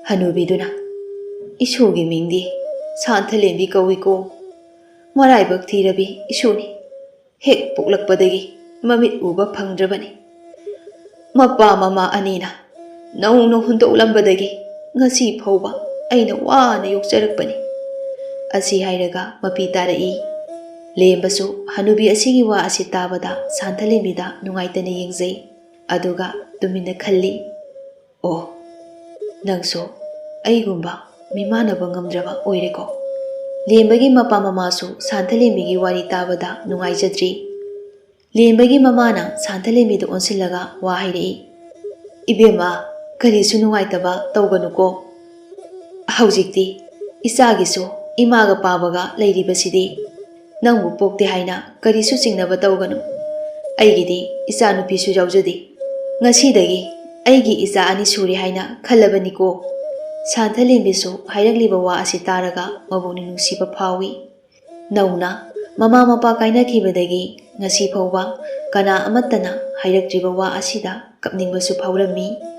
ꯍꯅꯨꯕꯤꯗꯨꯅ, "ꯏꯁꯨꯒꯤ ꯃꯤꯡꯗꯤ ꯁꯥꯟꯊꯂꯦꯝꯕꯤ ꯀꯧꯏꯀꯣ꯫ ꯃꯔꯥꯏꯕꯛ ꯊꯤꯔꯕꯤ ꯏꯁꯨꯅꯤ꯫ ꯍꯦꯛ ꯄꯣꯛꯂꯛꯄꯗꯒꯤ ꯃꯃꯤꯠ ꯎꯕ ꯐꯪꯗ꯭ꯔꯕꯅꯤ꯫ ꯃꯄꯥ ꯃꯃꯥ ꯑꯅꯤꯅ ꯅꯧꯅ ꯍꯨꯟꯗꯣꯛꯂꯝꯕꯗꯒꯤ ꯉꯁꯤ ꯐꯥꯎꯕ ꯑꯩꯅ ꯋꯥꯅ ꯌꯣꯛꯆꯔꯛꯄꯅꯤ꯫" ꯑꯁꯤ ꯍꯥꯏꯔꯒ ꯃꯄꯤ ꯇꯥꯔꯛꯏ꯫ ꯂꯦꯝꯕꯁꯨ ꯍꯅꯨꯕꯤ ꯑꯁꯤꯒꯤ ꯋꯥ ꯑꯁꯤ ꯇꯥꯕꯗ ꯁꯥꯟꯊꯂꯦꯝꯕꯤꯗ ꯅꯨꯡꯉꯥꯏꯇꯅ ꯌꯦꯡꯖꯩ꯫ ꯑꯗꯨꯒ ꯇꯨꯃꯤꯟꯅ ꯈꯜꯂꯤ, "ꯑꯣ, ꯅꯪꯁꯨ ꯑꯩꯒꯨꯝꯕ ꯃꯤꯃꯥꯟꯅꯕ ꯉꯝꯗ꯭ꯔꯕ ꯑꯣꯏꯔꯦꯀꯣ꯫" ꯂꯦꯝꯕꯒꯤ ꯃꯄꯥ ꯃꯃꯥꯁꯨ ꯁꯥꯟꯊꯂꯦꯝꯕꯤꯒꯤ ꯋꯥꯔꯤ ꯇꯥꯕꯗ ꯅꯨꯡꯉꯥꯏꯖꯗ꯭ꯔꯤ꯫ ꯂꯦꯝꯕꯒꯤ ꯃꯃꯥꯅ ꯁꯥꯟꯊꯂꯦꯝꯕꯤꯗ ꯑꯣꯟꯁꯤꯜꯂꯒ ꯋꯥ ꯍꯥꯏꯔꯛꯏ, "ꯏꯕꯦꯝꯃ, ꯀꯔꯤꯁꯨ ꯅꯨꯡꯉꯥꯏꯇꯕ ꯇꯧꯒꯅꯨꯀꯣ꯫ ꯍꯧꯖꯤꯛꯇꯤ ꯏꯆꯥꯒꯤꯁꯨ ꯏꯃꯥꯒ ꯄꯥꯕꯒ ꯂꯩꯔꯤꯕꯁꯤꯗꯤ꯫ ꯅꯪꯕꯨ ꯄꯣꯛꯇꯦ ꯍꯥꯏꯅ ꯀꯔꯤꯁꯨ ꯆꯤꯡꯅꯕ ꯇꯧꯒꯅꯨ꯫ ꯑꯩꯒꯤꯗꯤ ꯏꯆꯥꯅꯨꯄꯤꯁꯨ ꯌꯥꯎꯖꯗꯦ꯫ ꯉꯁꯤꯗꯒꯤ ꯑꯩꯒꯤ ꯏꯆꯥ ꯑꯅꯤ ꯁꯨꯔꯦ ꯍꯥꯏꯅ ꯈꯜꯂꯕꯅꯤꯀꯣ꯫ ꯁꯥꯟꯊꯂꯦꯝꯕꯤꯁꯨ ꯍꯥꯏꯔꯛꯂꯤꯕ ꯋꯥ ꯑꯁꯤ ꯇꯥꯔꯒ ꯃꯕꯨꯛꯅꯤꯡ ꯅꯨꯡꯁꯤꯕ ꯐꯥꯎꯏ꯫ ꯅꯧꯅ ꯃꯃꯥ ꯃꯄꯥ ꯀꯥꯏꯅꯈꯤꯕꯗꯒꯤ ꯉꯁꯤ ꯐꯥꯎꯕ ꯀꯅꯥ ꯑꯃꯠꯇꯅ ꯍꯥꯏꯔꯛꯇ꯭ꯔꯤꯕ ꯋꯥ ꯑꯁꯤꯗ ꯀꯞꯅꯤꯡꯕꯁꯨ ꯐꯥꯎꯔꯝꯃꯤ꯫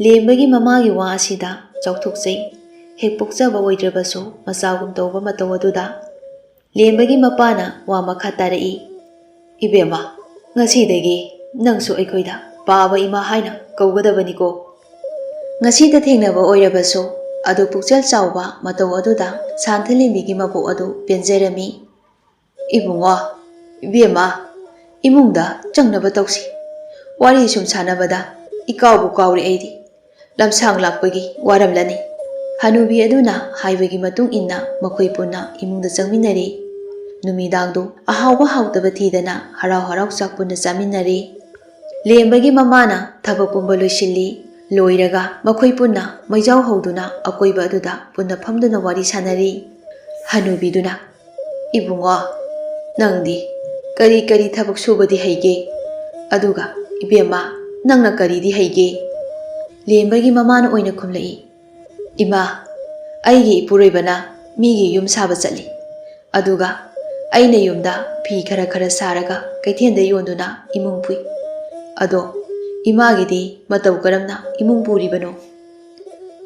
ꯂꯦꯝꯕꯒꯤ ꯃꯃꯥꯒꯤ ꯋꯥ ꯑꯁꯤꯗ ꯆꯥꯎꯊꯣꯛꯆꯩ꯫ ꯍꯦꯛ ꯄꯣꯛꯆꯕ ꯑꯣꯏꯗ꯭ꯔꯕꯁꯨ ꯃꯆꯥꯒꯨꯝ ꯇꯧꯕ ꯃꯇꯧ ꯑꯗꯨꯗ꯫ ꯂꯦꯝꯕꯒꯤ ꯃꯄꯥꯅ ꯋꯥ ꯃꯈꯥ ꯇꯥꯔꯛꯏ, "ꯏꯕꯦꯝꯃ, ꯉꯁꯤꯗꯒꯤ ꯅꯪꯁꯨ ꯑꯩꯈꯣꯏꯗ ꯄꯥꯕ ꯏꯃꯥ ꯍꯥꯏꯅ ꯀꯧꯒꯗꯕꯅꯤꯀꯣ"꯫ ꯉꯁꯤꯗ ꯊꯦꯡꯅꯕ ꯑꯣꯏꯔꯕꯁꯨ ꯑꯗꯨ ꯄꯨꯛꯆꯦꯜ ꯆꯥꯎꯕ ꯃꯇꯧ ꯑꯗꯨꯗ ꯁꯥꯟꯊꯂꯦꯝꯕꯤꯒꯤ ꯃꯕꯣꯛ ꯑꯗꯨ ꯄꯦꯟꯖꯔꯝꯃꯤ꯫ "ꯏꯕꯨꯡꯉꯣ, ꯏꯕꯦꯝꯃ, ꯏꯃꯨꯡꯗ ꯆꯪꯅꯕ ꯇꯧꯁꯤ꯫ ꯋꯥꯔꯤ ꯁꯨꯝ ꯁꯥꯟꯅꯕꯗ ꯏꯀꯥꯎꯕꯨ ꯀꯥꯎꯔꯦ ꯑꯩꯗꯤ꯫ ꯂꯝꯁꯥꯡ ꯂꯥꯛꯄꯒꯤ ꯋꯥꯔꯝꯂꯅꯤ"꯫ ꯍꯅꯨꯕꯤ ꯑꯗꯨꯅ ꯍꯥꯏꯕꯒꯤ ꯃꯇꯨꯡ ꯏꯟꯅ ꯃꯈꯣꯏ ꯄꯨꯟꯅ ꯏꯃꯨꯡꯗ ꯆꯪꯃꯤꯟꯅꯔꯦ꯫ ꯅꯨꯃꯤꯗꯥꯡꯗꯨ ꯑꯍꯥꯎꯕ ꯍꯥꯎꯇꯕ ꯊꯤꯗꯅ ꯍꯔꯥꯎ ꯍꯔꯥꯎ ꯆꯥꯛ ꯄꯨꯟꯅ ꯆꯥꯃꯤꯟꯅꯔꯦ꯫ ꯂꯦꯝꯕꯒꯤ ꯃꯃꯥꯅ ꯊꯕꯛ ꯄꯨꯝꯕ ꯂꯣꯏꯁꯤꯜꯂꯤ꯫ ꯂꯣꯏꯔꯒ ꯃꯈꯣꯏ ꯄꯨꯟꯅ ꯃꯩꯖꯥꯎ ꯍꯧꯗꯨꯅ ꯑꯀꯣꯏꯕ ꯑꯗꯨꯗ ꯄꯨꯟꯅ ꯐꯝꯗꯨꯅ ꯋꯥꯔꯤ ꯁꯥꯟꯅꯔꯤ꯫ ꯍꯅꯨꯕꯤꯗꯨꯅ, "ꯏꯕꯨꯡꯉꯣ, ꯅꯪꯗꯤ ꯀꯔꯤ ꯀꯔꯤ ꯊꯕꯛ ꯁꯨꯕꯗꯤ ꯍꯩꯒꯦ? ꯑꯗꯨꯒ ꯏꯕꯦꯝꯃ, ꯅꯪꯅ ꯀꯔꯤꯗꯤ ꯍꯩꯒꯦ?" ꯂꯦꯝꯕꯒꯤ ꯃꯃꯥꯅ ꯑꯣꯏꯅ ꯈꯨꯝꯂꯛꯏ, "ꯏꯃꯥ, ꯑꯩꯒꯤ ꯏꯄꯨꯔꯣꯏꯕꯅ ꯃꯤꯒꯤ ꯌꯨꯝ ꯁꯥꯕ ꯆꯠꯂꯤ꯫ ꯑꯗꯨꯒ ꯑꯩꯅ ꯌꯨꯝꯗ ꯐꯤ ꯈꯔ ꯈꯔ ꯁꯥꯔꯒ ꯀꯩꯊꯦꯜꯗ ꯌꯣꯟꯗꯨꯅ ꯏꯃꯨꯡ ꯄꯨꯏ꯫ ꯑꯗꯣ ꯏꯃꯥꯒꯤꯗꯤ ꯃꯇꯧ ꯀꯔꯝꯅ ꯏꯃꯨꯡ ꯄꯨꯔꯤꯕꯅꯣ?"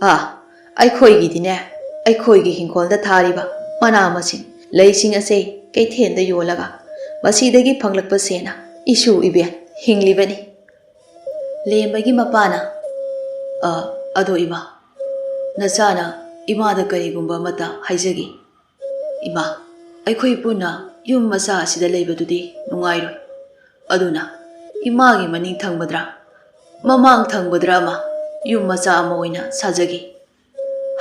"ꯑꯥ, ꯑꯩꯈꯣꯏꯒꯤꯗꯤꯅꯦ, ꯑꯩꯈꯣꯏꯒꯤ ꯍꯤꯡꯈꯣꯜꯗ ꯊꯥꯔꯤꯕ ꯃꯅꯥ ꯃꯁꯤꯡ, ꯂꯩꯁꯤꯡ ꯑꯁꯦ ꯀꯩꯊꯦꯜꯗ ꯌꯣꯜꯂꯒ ꯃꯁꯤꯗꯒꯤ ꯐꯪꯂꯛꯄ ꯁꯦꯟꯅ ꯏꯁꯨ ꯏꯕꯦꯟ ꯍꯤꯡꯂꯤꯕꯅꯤ"꯫ ꯂꯦꯝꯕꯒꯤ ꯃꯄꯥꯅ, "ꯑ, ꯑꯗꯣ ꯏꯃꯥ, ꯅꯆꯥꯅ ꯏꯃꯥꯗ ꯀꯔꯤꯒꯨꯝꯕ ꯑꯃꯠꯇ ꯍꯥꯏꯖꯒꯦ꯫ ꯏꯃꯥ, ꯑꯩꯈꯣꯏ ꯄꯨꯟꯅ ꯌꯨꯝ ꯃꯆꯥ ꯑꯁꯤꯗ ꯂꯩꯕꯗꯨꯗꯤ ꯅꯨꯡꯉꯥꯏꯔꯣꯏ꯫ ꯑꯗꯨꯅ ꯏꯃꯥꯒꯤ ꯃꯅꯤꯡ ꯊꯪꯕꯗ꯭ꯔꯥ, ꯃꯃꯥꯡ ꯊꯪꯕꯗ꯭ꯔꯥ ꯑꯃ ꯌꯨꯝ ꯃꯆꯥ ꯑꯃ ꯑꯣꯏꯅ ꯁꯥꯖꯒꯦ"꯫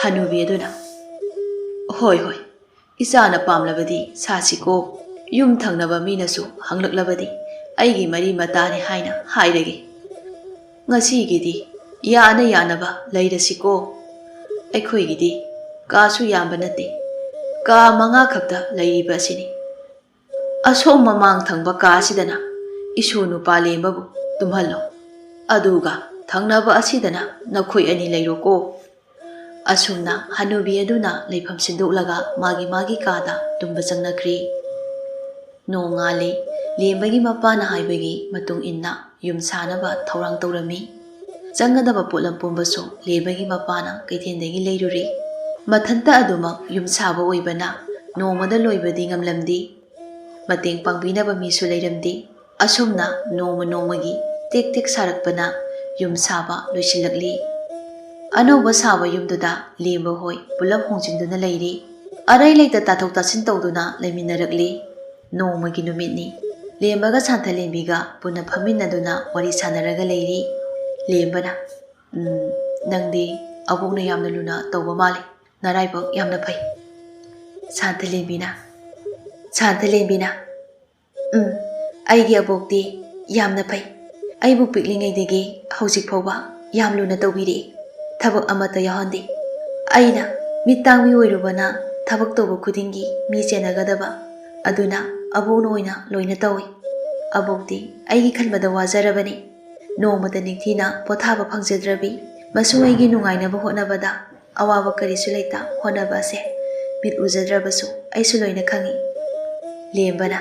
ꯍꯅꯨꯕꯤ ꯑꯗꯨꯅ, "ꯍꯣꯏ, ꯍꯣꯏ, ꯏꯆꯥꯅ ꯄꯥꯝꯂꯕꯗꯤ ꯁꯥꯁꯤꯀꯣ꯫ ꯌꯨꯝ ꯊꯪꯅꯕ ꯃꯤꯅꯁꯨ ꯍꯪꯂꯛꯂꯕꯗꯤ ꯑꯩꯒꯤ ꯃꯔꯤ ꯃꯇꯥꯅꯤ ꯍꯥꯏꯅ ꯍꯥꯏꯔꯒꯦ꯫ ꯉꯁꯤꯒꯤꯗꯤ ꯌꯥꯅ ꯌꯥꯅꯕ ꯂꯩꯔꯁꯤꯀꯣ꯫ ꯑꯩꯈꯣꯏꯒꯤꯗꯤ ꯀꯥꯁꯨ ꯌꯥꯝꯕ ꯅꯠꯇꯦ, ꯀꯥ ꯃꯉꯥ ꯈꯛꯇ ꯂꯩꯔꯤꯕ ꯑꯁꯤꯅꯤ꯫ ꯑꯁꯣꯝ ꯃꯃꯥꯡ ꯊꯪꯕ ꯀꯥ ꯑꯁꯤꯗꯅ ꯏꯁꯨ ꯅꯨꯄꯥ ꯂꯦꯝꯕꯕꯨ ꯇꯨꯝꯍꯜꯂꯣ, ꯑꯗꯨꯒ ꯊꯪꯅꯕ ꯑꯁꯤꯗꯅ ꯅꯈꯣꯏ ꯑꯅꯤ ꯂꯩꯔꯣꯀꯣ꯫ ꯑꯁꯨꯝꯅ ꯍꯅꯨꯕꯤ ꯑꯗꯨꯅ ꯂꯩꯐꯝ ꯁꯤꯟꯗꯣꯛꯂꯒ ꯃꯥꯒꯤ ꯃꯥꯒꯤ ꯀꯥꯗ ꯇꯨꯝꯕ ꯆꯪꯅꯈ꯭ꯔꯦ꯫ ꯅꯣꯡꯉꯥꯜꯂꯦ꯫ ꯂꯦꯝꯕꯒꯤ ꯃꯄꯥꯅ ꯍꯥꯏꯕꯒꯤ ꯃꯇꯨꯡ ꯏꯟꯅ ꯌꯨꯝ ꯁꯥꯅꯕ ꯊꯧꯔꯥꯡ ꯇꯧꯔꯝꯃꯤ꯫ ꯆꯪꯒꯗꯕ ꯄꯣꯠꯂꯝ ꯄꯨꯝꯕꯁꯨ ꯂꯦꯝꯕꯒꯤ ꯃꯄꯥꯅ ꯀꯩꯊꯦꯜꯗꯒꯤ ꯂꯩꯔꯨꯔꯦ꯫ ꯃꯊꯟꯇ ꯑꯗꯨꯃꯛ ꯌꯨꯝ ꯁꯥꯕ ꯑꯣꯏꯕꯅ ꯅꯣꯡꯃꯗ ꯂꯣꯏꯕꯗꯤ ꯉꯝꯂꯝꯗꯦ꯫ ꯃꯇꯦꯡ ꯄꯥꯡꯕꯤꯅꯕ ꯃꯤꯁꯨ ꯂꯩꯔꯝꯗꯦ꯫ ꯑꯁꯨꯝꯅ ꯅꯣꯡꯃ ꯅꯣꯡꯃꯒꯤ ꯇꯦꯛ ꯇꯦꯛ ꯁꯥꯔꯛꯄꯅ ꯌꯨꯝ ꯁꯥꯕ ꯂꯣꯏꯁꯤꯜꯂꯛꯂꯤ꯫ ꯑꯅꯧꯕ ꯁꯥꯕ ꯌꯨꯝꯗꯨꯗ ꯂꯦꯝꯕ ꯍꯣꯏ ꯄꯨꯂꯞ ꯍꯣꯡꯖꯤꯟꯗꯨꯅ ꯂꯩꯔꯤ꯫ ꯑꯔꯩ ꯂꯩꯇ ꯇꯥꯊꯣꯛ ꯇꯥꯁꯤꯟ ꯇꯧꯗꯨꯅ ꯂꯩꯃꯤꯟꯅꯔꯛꯂꯤ꯫ ꯅꯣꯡꯃꯒꯤ ꯅꯨꯃꯤꯠꯅꯤ꯫ ꯂꯦꯝꯕꯒ ꯁꯥꯟꯊꯂꯦꯝꯕꯤꯒ ꯄꯨꯟꯅ ꯐꯝꯃꯤꯟꯅꯗꯨꯅ ꯋꯥꯔꯤ ꯁꯥꯟꯅꯔꯒ ꯂꯩꯔꯤ꯫ ꯂꯦꯝꯕꯅ, "ꯎꯝ, ꯅꯪꯗꯤ ꯑꯕꯣꯛꯅ ꯌꯥꯝꯅ ꯂꯨꯅ ꯇꯧꯕ ꯃꯥꯜꯂꯤ꯫ ꯅꯔꯥꯏꯕꯛ ꯌꯥꯝꯅ ꯐꯩ꯫" ꯁꯥꯟꯊꯂꯦꯝꯕꯤꯅ, ꯁꯥꯟꯊꯂꯦꯝꯕꯤꯅ, "ꯎꯝ, ꯑꯩꯒꯤ ꯑꯕꯣꯛꯇꯤ ꯌꯥꯝꯅ ꯐꯩ꯫ ꯑꯩꯕꯨ ꯄꯤꯛꯂꯤꯉꯩꯗꯒꯤ ꯍꯧꯖꯤꯛ ꯐꯥꯎꯕ ꯌꯥꯝ ꯂꯨꯅ ꯇꯧꯕꯤꯔꯛꯏ꯫ ꯊꯕꯛ ꯑꯃꯠꯇ ꯌꯥꯎꯍꯟꯗꯦ꯫ ꯑꯩꯅ ꯃꯤꯠ ꯇꯥꯡꯕꯤ ꯑꯣꯏꯔꯨꯕꯅ ꯊꯕꯛ ꯇꯧꯕ ꯈꯨꯗꯤꯡꯒꯤ ꯃꯤ ꯆꯦꯟꯅꯒꯗꯕ, ꯑꯗꯨꯅ ꯑꯕꯣꯛꯅ ꯑꯣꯏꯅ ꯂꯣꯏꯅ ꯇꯧꯏ꯫ ꯑꯕꯣꯛꯇꯤ ꯑꯩꯒꯤ ꯈꯟꯕꯗ ꯋꯥꯖꯔꯕꯅꯤ꯫ ꯅꯣꯡꯃꯇ ꯅꯤꯡꯊꯤꯅ ꯄꯣꯊꯥꯕ ꯐꯪꯖꯗ꯭ꯔꯕꯤ꯫ ꯃꯁꯨ ꯑꯩꯒꯤ ꯅꯨꯡꯉꯥꯏꯅꯕ ꯍꯣꯠꯅꯕꯗ ꯑꯋꯥꯕ ꯀꯔꯤꯁꯨ ꯂꯩꯇ ꯍꯣꯠꯅꯕ ꯑꯁꯦ ꯃꯤꯠ ꯎꯖꯗ꯭ꯔꯕꯁꯨ ꯑꯩꯁꯨ ꯂꯣꯏꯅ ꯈꯪꯏ꯫" ꯂꯦꯝꯕꯅ,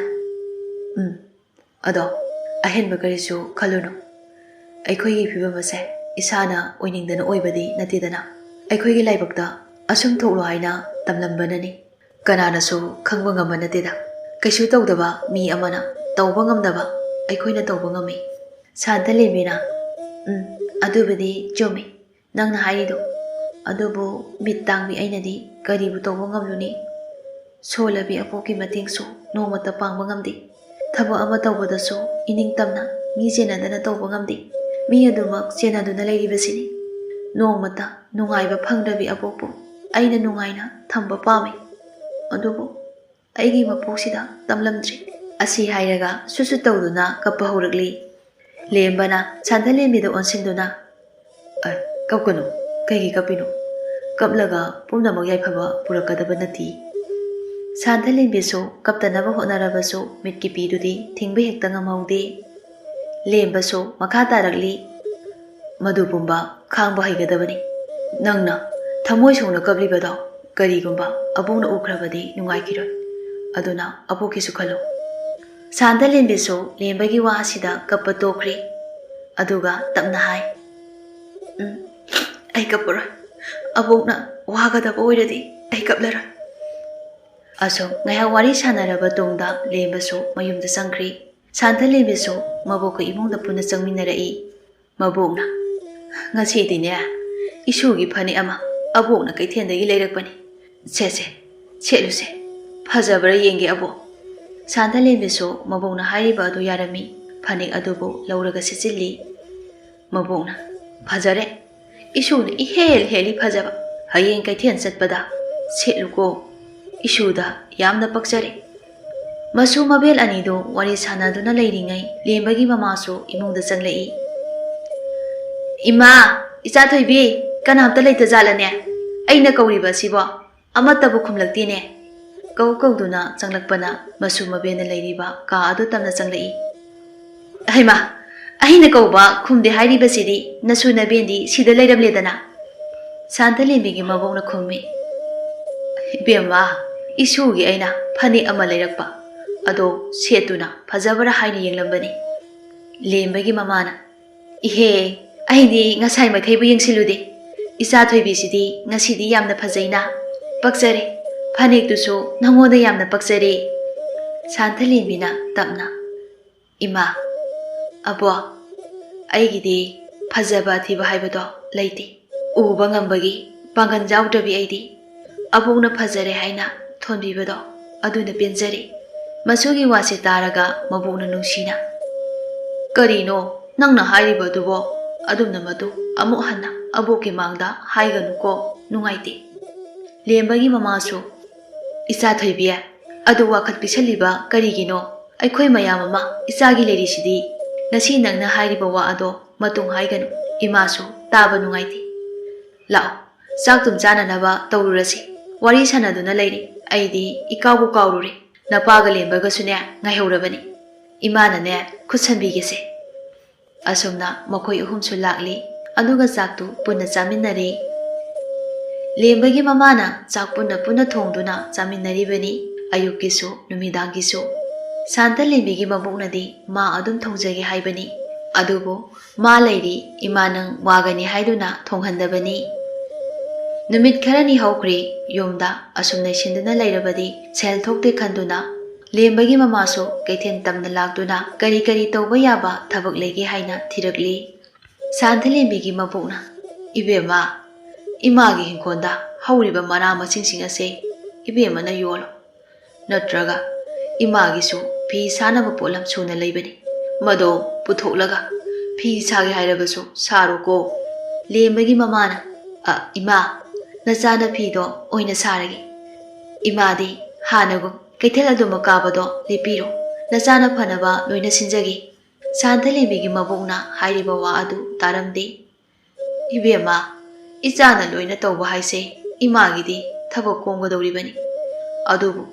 "ꯎꯝ, ꯑꯗꯣ ꯑꯍꯦꯟꯕ ꯀꯔꯤꯁꯨ ꯈꯜꯂꯨꯅꯨ꯫ ꯑꯩꯈꯣꯏꯒꯤ ꯐꯤꯕꯝ ꯑꯁꯦ ꯏꯁꯥꯅ ꯑꯣꯏꯅꯤꯡꯗꯅ ꯑꯣꯏꯕꯗꯤ ꯅꯠꯇꯦꯗꯅ꯫ ꯑꯩꯈꯣꯏꯒꯤ ꯂꯥꯏꯕꯛꯇ ꯑꯁꯨꯝ ꯊꯣꯛꯂꯣ ꯍꯥꯏꯅ ꯇꯝꯂꯝꯕꯅꯅꯤ꯫ ꯀꯅꯥꯅꯁꯨ ꯈꯪꯕ ꯉꯝꯕ ꯅꯠꯇꯦꯗ꯫ ꯀꯩꯁꯨ ꯇꯧꯗꯕ ꯃꯤ ꯑꯃꯅ ꯇꯧꯕ ꯉꯝꯗꯕ ꯑꯩꯈꯣꯏꯅ ꯇꯧꯕ ꯉꯝꯃꯤ꯫" ꯁꯥꯟꯇ ꯂꯦꯝꯕꯤꯅ, "ꯎꯝ, ꯑꯗꯨꯕꯨꯗꯤ ꯆꯨꯝꯃꯤ ꯅꯪꯅ ꯍꯥꯏꯔꯤꯗꯣ꯫ ꯑꯗꯨꯕꯨ ꯃꯤꯠ ꯇꯥꯡꯕꯤ ꯑꯩꯅꯗꯤ ꯀꯔꯤꯕꯨ ꯇꯧꯕ ꯉꯝꯂꯨꯅꯤ? ꯁꯣꯜꯂꯕꯤ ꯑꯕꯣꯛꯀꯤ ꯃꯇꯦꯡꯁꯨ ꯅꯣꯡꯃꯇ ꯄꯥꯡꯕ ꯉꯝꯗꯦ꯫ ꯊꯕꯛ ꯑꯃ ꯇꯧꯕꯗꯁꯨ ꯏꯅꯤꯡ ꯇꯝꯅ ꯃꯤ ꯆꯦꯟꯅꯗꯅ ꯇꯧꯕ ꯉꯝꯗꯦ꯫ ꯃꯤ ꯑꯗꯨꯃꯛ ꯆꯦꯟꯅꯗꯨꯅ ꯂꯩꯔꯤꯕꯁꯤꯅꯤ꯫ ꯅꯣꯡꯃꯇ ꯅꯨꯡꯉꯥꯏꯕ ꯐꯪꯗ꯭ꯔꯕꯤ ꯑꯕꯣꯛꯄꯨ ꯑꯩꯅ ꯅꯨꯡꯉꯥꯏꯅ ꯊꯝꯕ ꯄꯥꯝꯃꯤ꯫ ꯑꯗꯨꯕꯨ ꯑꯩꯒꯤ ꯃꯄꯣꯛꯁꯤꯗ ꯇꯝꯂꯝꯗ꯭ꯔꯤ꯫" ꯑꯁꯤ ꯍꯥꯏꯔꯒ ꯁꯨꯠ ꯁꯨꯠ ꯇꯧꯗꯨꯅ ꯀꯞꯄ ꯍꯧꯔꯛꯂꯤ꯫ ꯂꯦꯝꯕꯅ ꯁꯥꯟꯊꯂꯦꯝꯕꯤꯗ ꯑꯣꯟꯁꯤꯟꯗꯨꯅ, ꯑ, ꯀꯞꯀꯅꯨ꯫ ꯀꯩꯒꯤ ꯀꯞꯄꯤꯅꯣ? ꯀꯞꯂꯒ ꯄꯨꯝꯅꯃꯛ ꯌꯥꯏꯐꯕ ꯄꯨꯔꯛꯀꯗꯕ ꯅꯠꯇꯦ꯫ ꯁꯥꯟꯊꯂꯦꯝꯕꯤꯁꯨ ꯀꯞꯇꯅꯕ ꯍꯣꯠꯅꯔꯕꯁꯨ ꯃꯤꯠꯀꯤ ꯄꯤꯗꯨꯗꯤ ꯊꯤꯡꯕ ꯍꯦꯛꯇ ꯉꯝꯍꯧꯗꯦ꯫ ꯂꯦꯝꯕꯁꯨ ꯃꯈꯥ ꯇꯥꯔꯛꯂꯤ, "ꯃꯗꯨ ꯄꯨꯝꯕ ꯈꯥꯡꯕ ꯍꯩꯒꯗꯕꯅꯤ꯫ ꯅꯪꯅ ꯊꯃꯣꯏ ꯁꯣꯛꯅ ꯀꯞꯂꯤꯕꯗꯣ ꯀꯔꯤꯒꯨꯝꯕ ꯑꯕꯣꯛꯅ ꯎꯈ꯭ꯔꯕꯗꯤ ꯅꯨꯡꯉꯥꯏꯈꯤꯔꯣꯏ꯫ ꯑꯗꯨꯅ ꯑꯕꯣꯛꯀꯤꯁꯨ ꯈꯜꯂꯨ꯫" ꯁꯥꯟꯊꯂꯦꯝꯕꯤꯁꯨ ꯂꯦꯝꯕꯒꯤ ꯋꯥ ꯑꯁꯤꯗ ꯀꯞꯄ ꯇꯣꯛꯈ꯭ꯔꯤ꯫ ꯑꯗꯨꯒ ꯇꯞꯅ ꯍꯥꯏ, "ꯎꯝ, ꯑꯩ ꯀꯞꯄꯔꯣꯏ꯫ ꯑꯕꯣꯛꯅ ꯋꯥꯒꯗꯕ ꯑꯣꯏꯔꯗꯤ ꯑꯩ ꯀꯞꯂꯔꯣꯏ꯫" ꯑꯁꯨꯝ ꯉꯥꯏꯍꯥꯛ ꯋꯥꯔꯤ ꯁꯥꯟꯅꯔꯕ ꯇꯨꯡꯗ ꯂꯦꯝꯕꯁꯨ ꯃꯌꯨꯝꯗ ꯆꯪꯈ꯭ꯔꯤ꯫ ꯁꯥꯟꯊꯂꯦꯝꯕꯤꯁꯨ ꯃꯕꯣꯛꯀ ꯏꯃꯨꯡꯗ ꯄꯨꯟꯅ ꯆꯪꯃꯤꯟꯅꯔꯛꯏ꯫ ꯃꯕꯣꯛꯅ, "ꯉꯁꯤꯗꯤꯅꯦ, ꯏꯁꯨꯒꯤ ꯐꯅꯦꯛ ꯑꯃ ꯑꯕꯣꯛꯅ ꯀꯩꯊꯦꯜꯗꯒꯤ ꯂꯩꯔꯛꯄꯅꯤ꯫ ꯁꯦꯁꯦ, ꯁꯦꯠꯂꯨꯁꯦ꯫ ꯐꯖꯕ꯭ꯔꯥ ꯌꯦꯡꯒꯦ ꯑꯕꯣꯛ꯫" ꯁꯥꯟꯊꯂꯦꯝꯕꯤꯁꯨ ꯃꯕꯣꯛꯅ ꯍꯥꯏꯔꯤꯕ ꯑꯗꯨ ꯌꯥꯔꯝꯃꯤ꯫ ꯐꯅꯦꯛ ꯑꯗꯨꯕꯨ ꯂꯧꯔꯒ ꯁꯦꯠꯆꯤꯜꯂꯤ꯫ ꯃꯕꯣꯛꯅ, "ꯐꯖꯔꯦ꯫ ꯏꯁꯨꯅ ꯏꯍꯦꯜ ꯍꯦꯜꯂꯤ ꯐꯖꯕ꯫ ꯍꯌꯦꯡ ꯀꯩꯊꯦꯜ ꯆꯠꯄꯗ ꯁꯦꯠꯂꯨꯀꯣ꯫ ꯏꯁꯨꯗ ꯌꯥꯝꯅ ꯄꯛꯆꯔꯦ꯫" ꯃꯁꯨ ꯃꯕꯦꯜ ꯑꯅꯤꯗꯨ ꯋꯥꯔꯤ ꯁꯥꯟꯅꯗꯨꯅ ꯂꯩꯔꯤꯉꯩ ꯂꯦꯝꯕꯒꯤ ꯃꯃꯥꯁꯨ ꯏꯃꯨꯡꯗ ꯆꯪꯂꯛꯏ꯫ "ꯏꯃꯥ, ꯏꯆꯥ ꯊꯣꯏꯕꯤ, ꯀꯅꯥꯝꯇ ꯂꯩꯇꯖꯥꯠꯂꯅꯦ? ꯑꯩꯅ ꯀꯧꯔꯤꯕ ꯑꯁꯤꯕꯣ ꯑꯃꯠꯇꯕꯨ ꯈꯨꯝꯂꯛꯇꯦꯅꯦ꯫" ꯀꯧ ꯀꯧꯗꯨꯅ ꯆꯪꯂꯛꯄꯅ ꯃꯁꯨ ꯃꯕꯦꯟꯅ ꯂꯩꯔꯤꯕ ꯀꯥ ꯑꯗꯨ ꯇꯝꯅ ꯆꯪꯂꯛꯏ꯫ "ꯍꯩꯃꯥ, ꯑꯩꯅ ꯀꯧꯕ ꯈꯨꯝꯗꯦ ꯍꯥꯏꯔꯤꯕꯁꯤꯗꯤ ꯅꯁꯨ ꯅꯕꯦꯟꯗꯤ ꯁꯤꯗ ꯂꯩꯔꯝꯂꯦꯗꯅ꯫" ꯁꯥꯟꯇꯂꯦꯝꯕꯤꯒꯤ ꯃꯕꯣꯛꯅ ꯈꯨꯝꯃꯤ꯫ "ꯏꯕꯦꯝꯃ, ꯏꯁꯨꯒꯤ ꯑꯩꯅ ꯐꯅꯦꯛ ꯑꯃ ꯂꯩꯔꯛꯄ, ꯑꯗꯣ ꯁꯦꯠꯇꯨꯅ ꯐꯖꯕ꯭ꯔꯥ ꯍꯥꯏꯅ ꯌꯦꯡꯂꯝꯕꯅꯤ꯫" ꯂꯦꯝꯕꯒꯤ ꯃꯃꯥꯅ, "ꯏꯍꯦ, ꯑꯩꯗꯤ ꯉꯁꯥꯏ ꯃꯈꯩꯕꯨ ꯌꯦꯡꯁꯤꯜꯂꯨꯗꯦ꯫ ꯏꯆꯥ ꯊꯣꯏꯕꯤꯁꯤꯗꯤ ꯉꯁꯤꯗꯤ ꯌꯥꯝꯅ ꯐꯖꯩꯅ꯫ ꯄꯛꯆꯔꯦ꯫ ꯐꯅꯦꯛꯇꯨꯁꯨ ꯅꯉꯣꯟꯗ ꯌꯥꯝꯅ ꯄꯛꯆꯔꯦ꯫" ꯁꯥꯟꯊꯂꯦꯝꯕꯤꯅ ꯇꯞꯅ, "ꯏꯃꯥ, ꯑꯕꯣ, ꯑꯩꯒꯤꯗꯤ ꯐꯖꯕ ꯑꯊꯤꯕ ꯍꯥꯏꯕꯗꯣ ꯂꯩꯇꯦ꯫ ꯎꯕ ꯉꯝꯕꯒꯤ ꯄꯥꯡꯒꯜ ꯌꯥꯎꯗ꯭ꯔꯕꯤ ꯑꯩꯗꯤ꯫ ꯑꯕꯣꯛꯅ ꯐꯖꯔꯦ ꯍꯥꯏꯅ ꯊꯣꯟꯕꯤꯕꯗꯣ ꯑꯗꯨꯅ ꯄꯦꯟꯖꯔꯦ꯫" ꯃꯁꯨꯒꯤ ꯋꯥꯁꯦ ꯇꯥꯔꯒ ꯃꯕꯣꯛꯅ ꯅꯨꯡꯁꯤꯅ, "ꯀꯔꯤꯅꯣ ꯅꯪꯅ ꯍꯥꯏꯔꯤꯕꯗꯨꯕꯣ? ꯑꯗꯨꯝꯅ ꯃꯗꯨ ꯑꯃꯨꯛ ꯍꯟꯅ ꯑꯕꯣꯛꯀꯤ ꯃꯥꯡꯗ ꯍꯥꯏꯒꯅꯨꯀꯣ, ꯅꯨꯡꯉꯥꯏꯇꯦ꯫" ꯂꯦꯝꯕꯒꯤ ꯃꯃꯥꯁꯨ, "ꯏꯆꯥ ꯊꯣꯏꯕꯤ, ꯑꯗꯨ ꯋꯥꯈꯜ ꯄꯤꯁꯜꯂꯤꯕ ꯀꯔꯤꯒꯤꯅꯣ? ꯑꯩꯈꯣꯏ ꯃꯌꯥꯝ ꯑꯃ ꯏꯆꯥꯒꯤ ꯂꯩꯔꯤꯁꯤꯗꯤ꯫ ꯉꯁꯤ ꯅꯪꯅ ꯍꯥꯏꯔꯤꯕ ꯋꯥ ꯑꯗꯣ ꯃꯇꯨꯡ ꯍꯥꯏꯒꯅꯨ꯫" ꯏꯃꯥꯁꯨ ꯇꯥꯕ ꯅꯨꯡꯉꯥꯏꯇꯦ꯫ ꯂꯥꯛꯑꯣ, ꯆꯥꯛ ꯇꯨꯝ ꯆꯥꯅꯅꯕ ꯇꯧꯔꯨꯔꯁꯤ꯫ ꯋꯥꯔꯤ ꯁꯥꯟꯅꯗꯨꯅ ꯂꯩꯔꯤ꯫ ꯑꯩꯗꯤ ꯏꯀꯥꯎꯕꯨ ꯀꯥꯎꯔꯨꯔꯦ꯫ ꯅꯄꯥꯒ ꯂꯦꯝꯕꯒꯁꯨꯅꯦ ꯉꯥꯏꯍꯧꯔꯕꯅꯤ꯫ ꯏꯃꯥꯅꯅꯦ ꯈꯨꯠ ꯁꯝꯕꯤꯒꯦꯁꯦ꯫ ꯑꯁꯨꯝꯅ ꯃꯈꯣꯏ ꯑꯍꯨꯝꯁꯨ ꯂꯥꯛꯂꯤ꯫ ꯑꯗꯨꯒ ꯆꯥꯛꯇꯨ ꯄꯨꯟꯅ ꯆꯥꯃꯤꯟꯅꯔꯦ꯫ ꯂꯦꯝꯕꯒꯤ ꯃꯃꯥꯅ ꯆꯥꯛ ꯄꯨꯟꯅ ꯄꯨꯟꯅ ꯊꯣꯡꯗꯨꯅ ꯆꯥꯃꯤꯟꯅꯔꯤꯕꯅꯤ꯫ ꯑꯌꯨꯛꯀꯤꯁꯨ ꯅꯨꯃꯤꯗꯥꯡꯒꯤꯁꯨ꯫ ꯁꯥꯟꯇ ꯂꯦꯝꯕꯤꯒꯤ ꯃꯕꯣꯛꯅꯗꯤ ꯃꯥ ꯑꯗꯨꯝ ꯊꯣꯡꯖꯒꯦ ꯍꯥꯏꯕꯅꯤ꯫ ꯑꯗꯨꯕꯨ ꯃꯥ ꯂꯩꯔꯤ, ꯏꯃꯥ ꯅꯪ ꯋꯥꯒꯅꯤ ꯍꯥꯏꯗꯨꯅ ꯊꯣꯡꯍꯟꯗꯕꯅꯤ꯫ ꯅꯨꯃꯤꯠ ꯈꯔꯅꯤ ꯍꯧꯈ꯭ꯔꯦ꯫ ꯌꯨꯝꯗ ꯑꯁꯨꯝ ꯂꯩꯁꯤꯟꯗꯨꯅ ꯂꯩꯔꯕꯗꯤ ꯁꯦꯜ ꯊꯣꯛꯇꯦ ꯈꯟꯗꯨꯅ ꯂꯦꯝꯕꯒꯤ ꯃꯃꯥꯁꯨ ꯀꯩꯊꯦꯜ ꯇꯝꯅ ꯂꯥꯛꯇꯨꯅ ꯀꯔꯤ ꯀꯔꯤ ꯇꯧꯕ ꯌꯥꯕ ꯊꯕꯛ ꯂꯩꯒꯦ ꯍꯥꯏꯅ ꯊꯤꯔꯛꯂꯤ꯫ ꯁꯥꯟꯊꯂꯦꯝꯕꯤꯒꯤ ꯃꯕꯣꯛꯅ, "ꯏꯕꯦꯝꯃ, ꯏꯃꯥꯒꯤ ꯏꯪꯈꯣꯜꯗ ꯍꯧꯔꯤꯕ ꯃꯅꯥ ꯃꯁꯤꯡꯁꯤꯡ ꯑꯁꯦ ꯏꯕꯦꯝꯃꯅ ꯌꯣꯜꯂꯣ꯫ ꯅꯠꯇ꯭ꯔꯒ ꯏꯃꯥꯒꯤꯁꯨ ꯐꯤ ꯁꯥꯅꯕ ꯄꯣꯠꯂꯝ ꯁꯨꯅ ꯂꯩꯕꯅꯤ꯫ ꯃꯗꯣ ꯄꯨꯊꯣꯛꯂꯒ ꯐꯤ ꯁꯥꯒꯦ ꯍꯥꯏꯔꯕꯁꯨ ꯁꯥꯔꯣꯀꯣ꯫" ꯂꯦꯝꯕꯒꯤ ꯃꯃꯥꯅ, "ꯑ, ꯏꯃꯥ, ꯅꯆꯥꯅ ꯐꯤꯗꯣ ꯑꯣꯏꯅ ꯁꯥꯔꯒꯦ꯫ ꯏꯃꯥꯗꯤ ꯍꯥꯟꯅꯒꯨꯝ ꯀꯩꯊꯦꯜ ꯑꯗꯨꯃꯛ ꯀꯥꯕꯗꯣ ꯂꯦꯞꯄꯤꯔꯣ꯫ ꯅꯆꯥꯅ ꯐꯅꯕ ꯂꯣꯏꯅ ꯁꯤꯟꯖꯒꯦ꯫" ꯁꯥꯟꯊꯂꯦꯝꯕꯤꯒꯤ ꯃꯕꯣꯛꯅ ꯍꯥꯏꯔꯤꯕ ꯋꯥ ꯑꯗꯨ ꯇꯥꯔꯝꯗꯦ꯫ "ꯏꯕꯦꯝꯃ, ꯏꯆꯥꯅ ꯂꯣꯏꯅ ꯇꯧꯕ ꯍꯥꯏꯁꯦ ꯏꯃꯥꯒꯤꯗꯤ ꯊꯕꯛ ꯀꯣꯝꯒꯗꯧꯔꯤꯕꯅꯤ꯫ ꯑꯗꯨꯕꯨ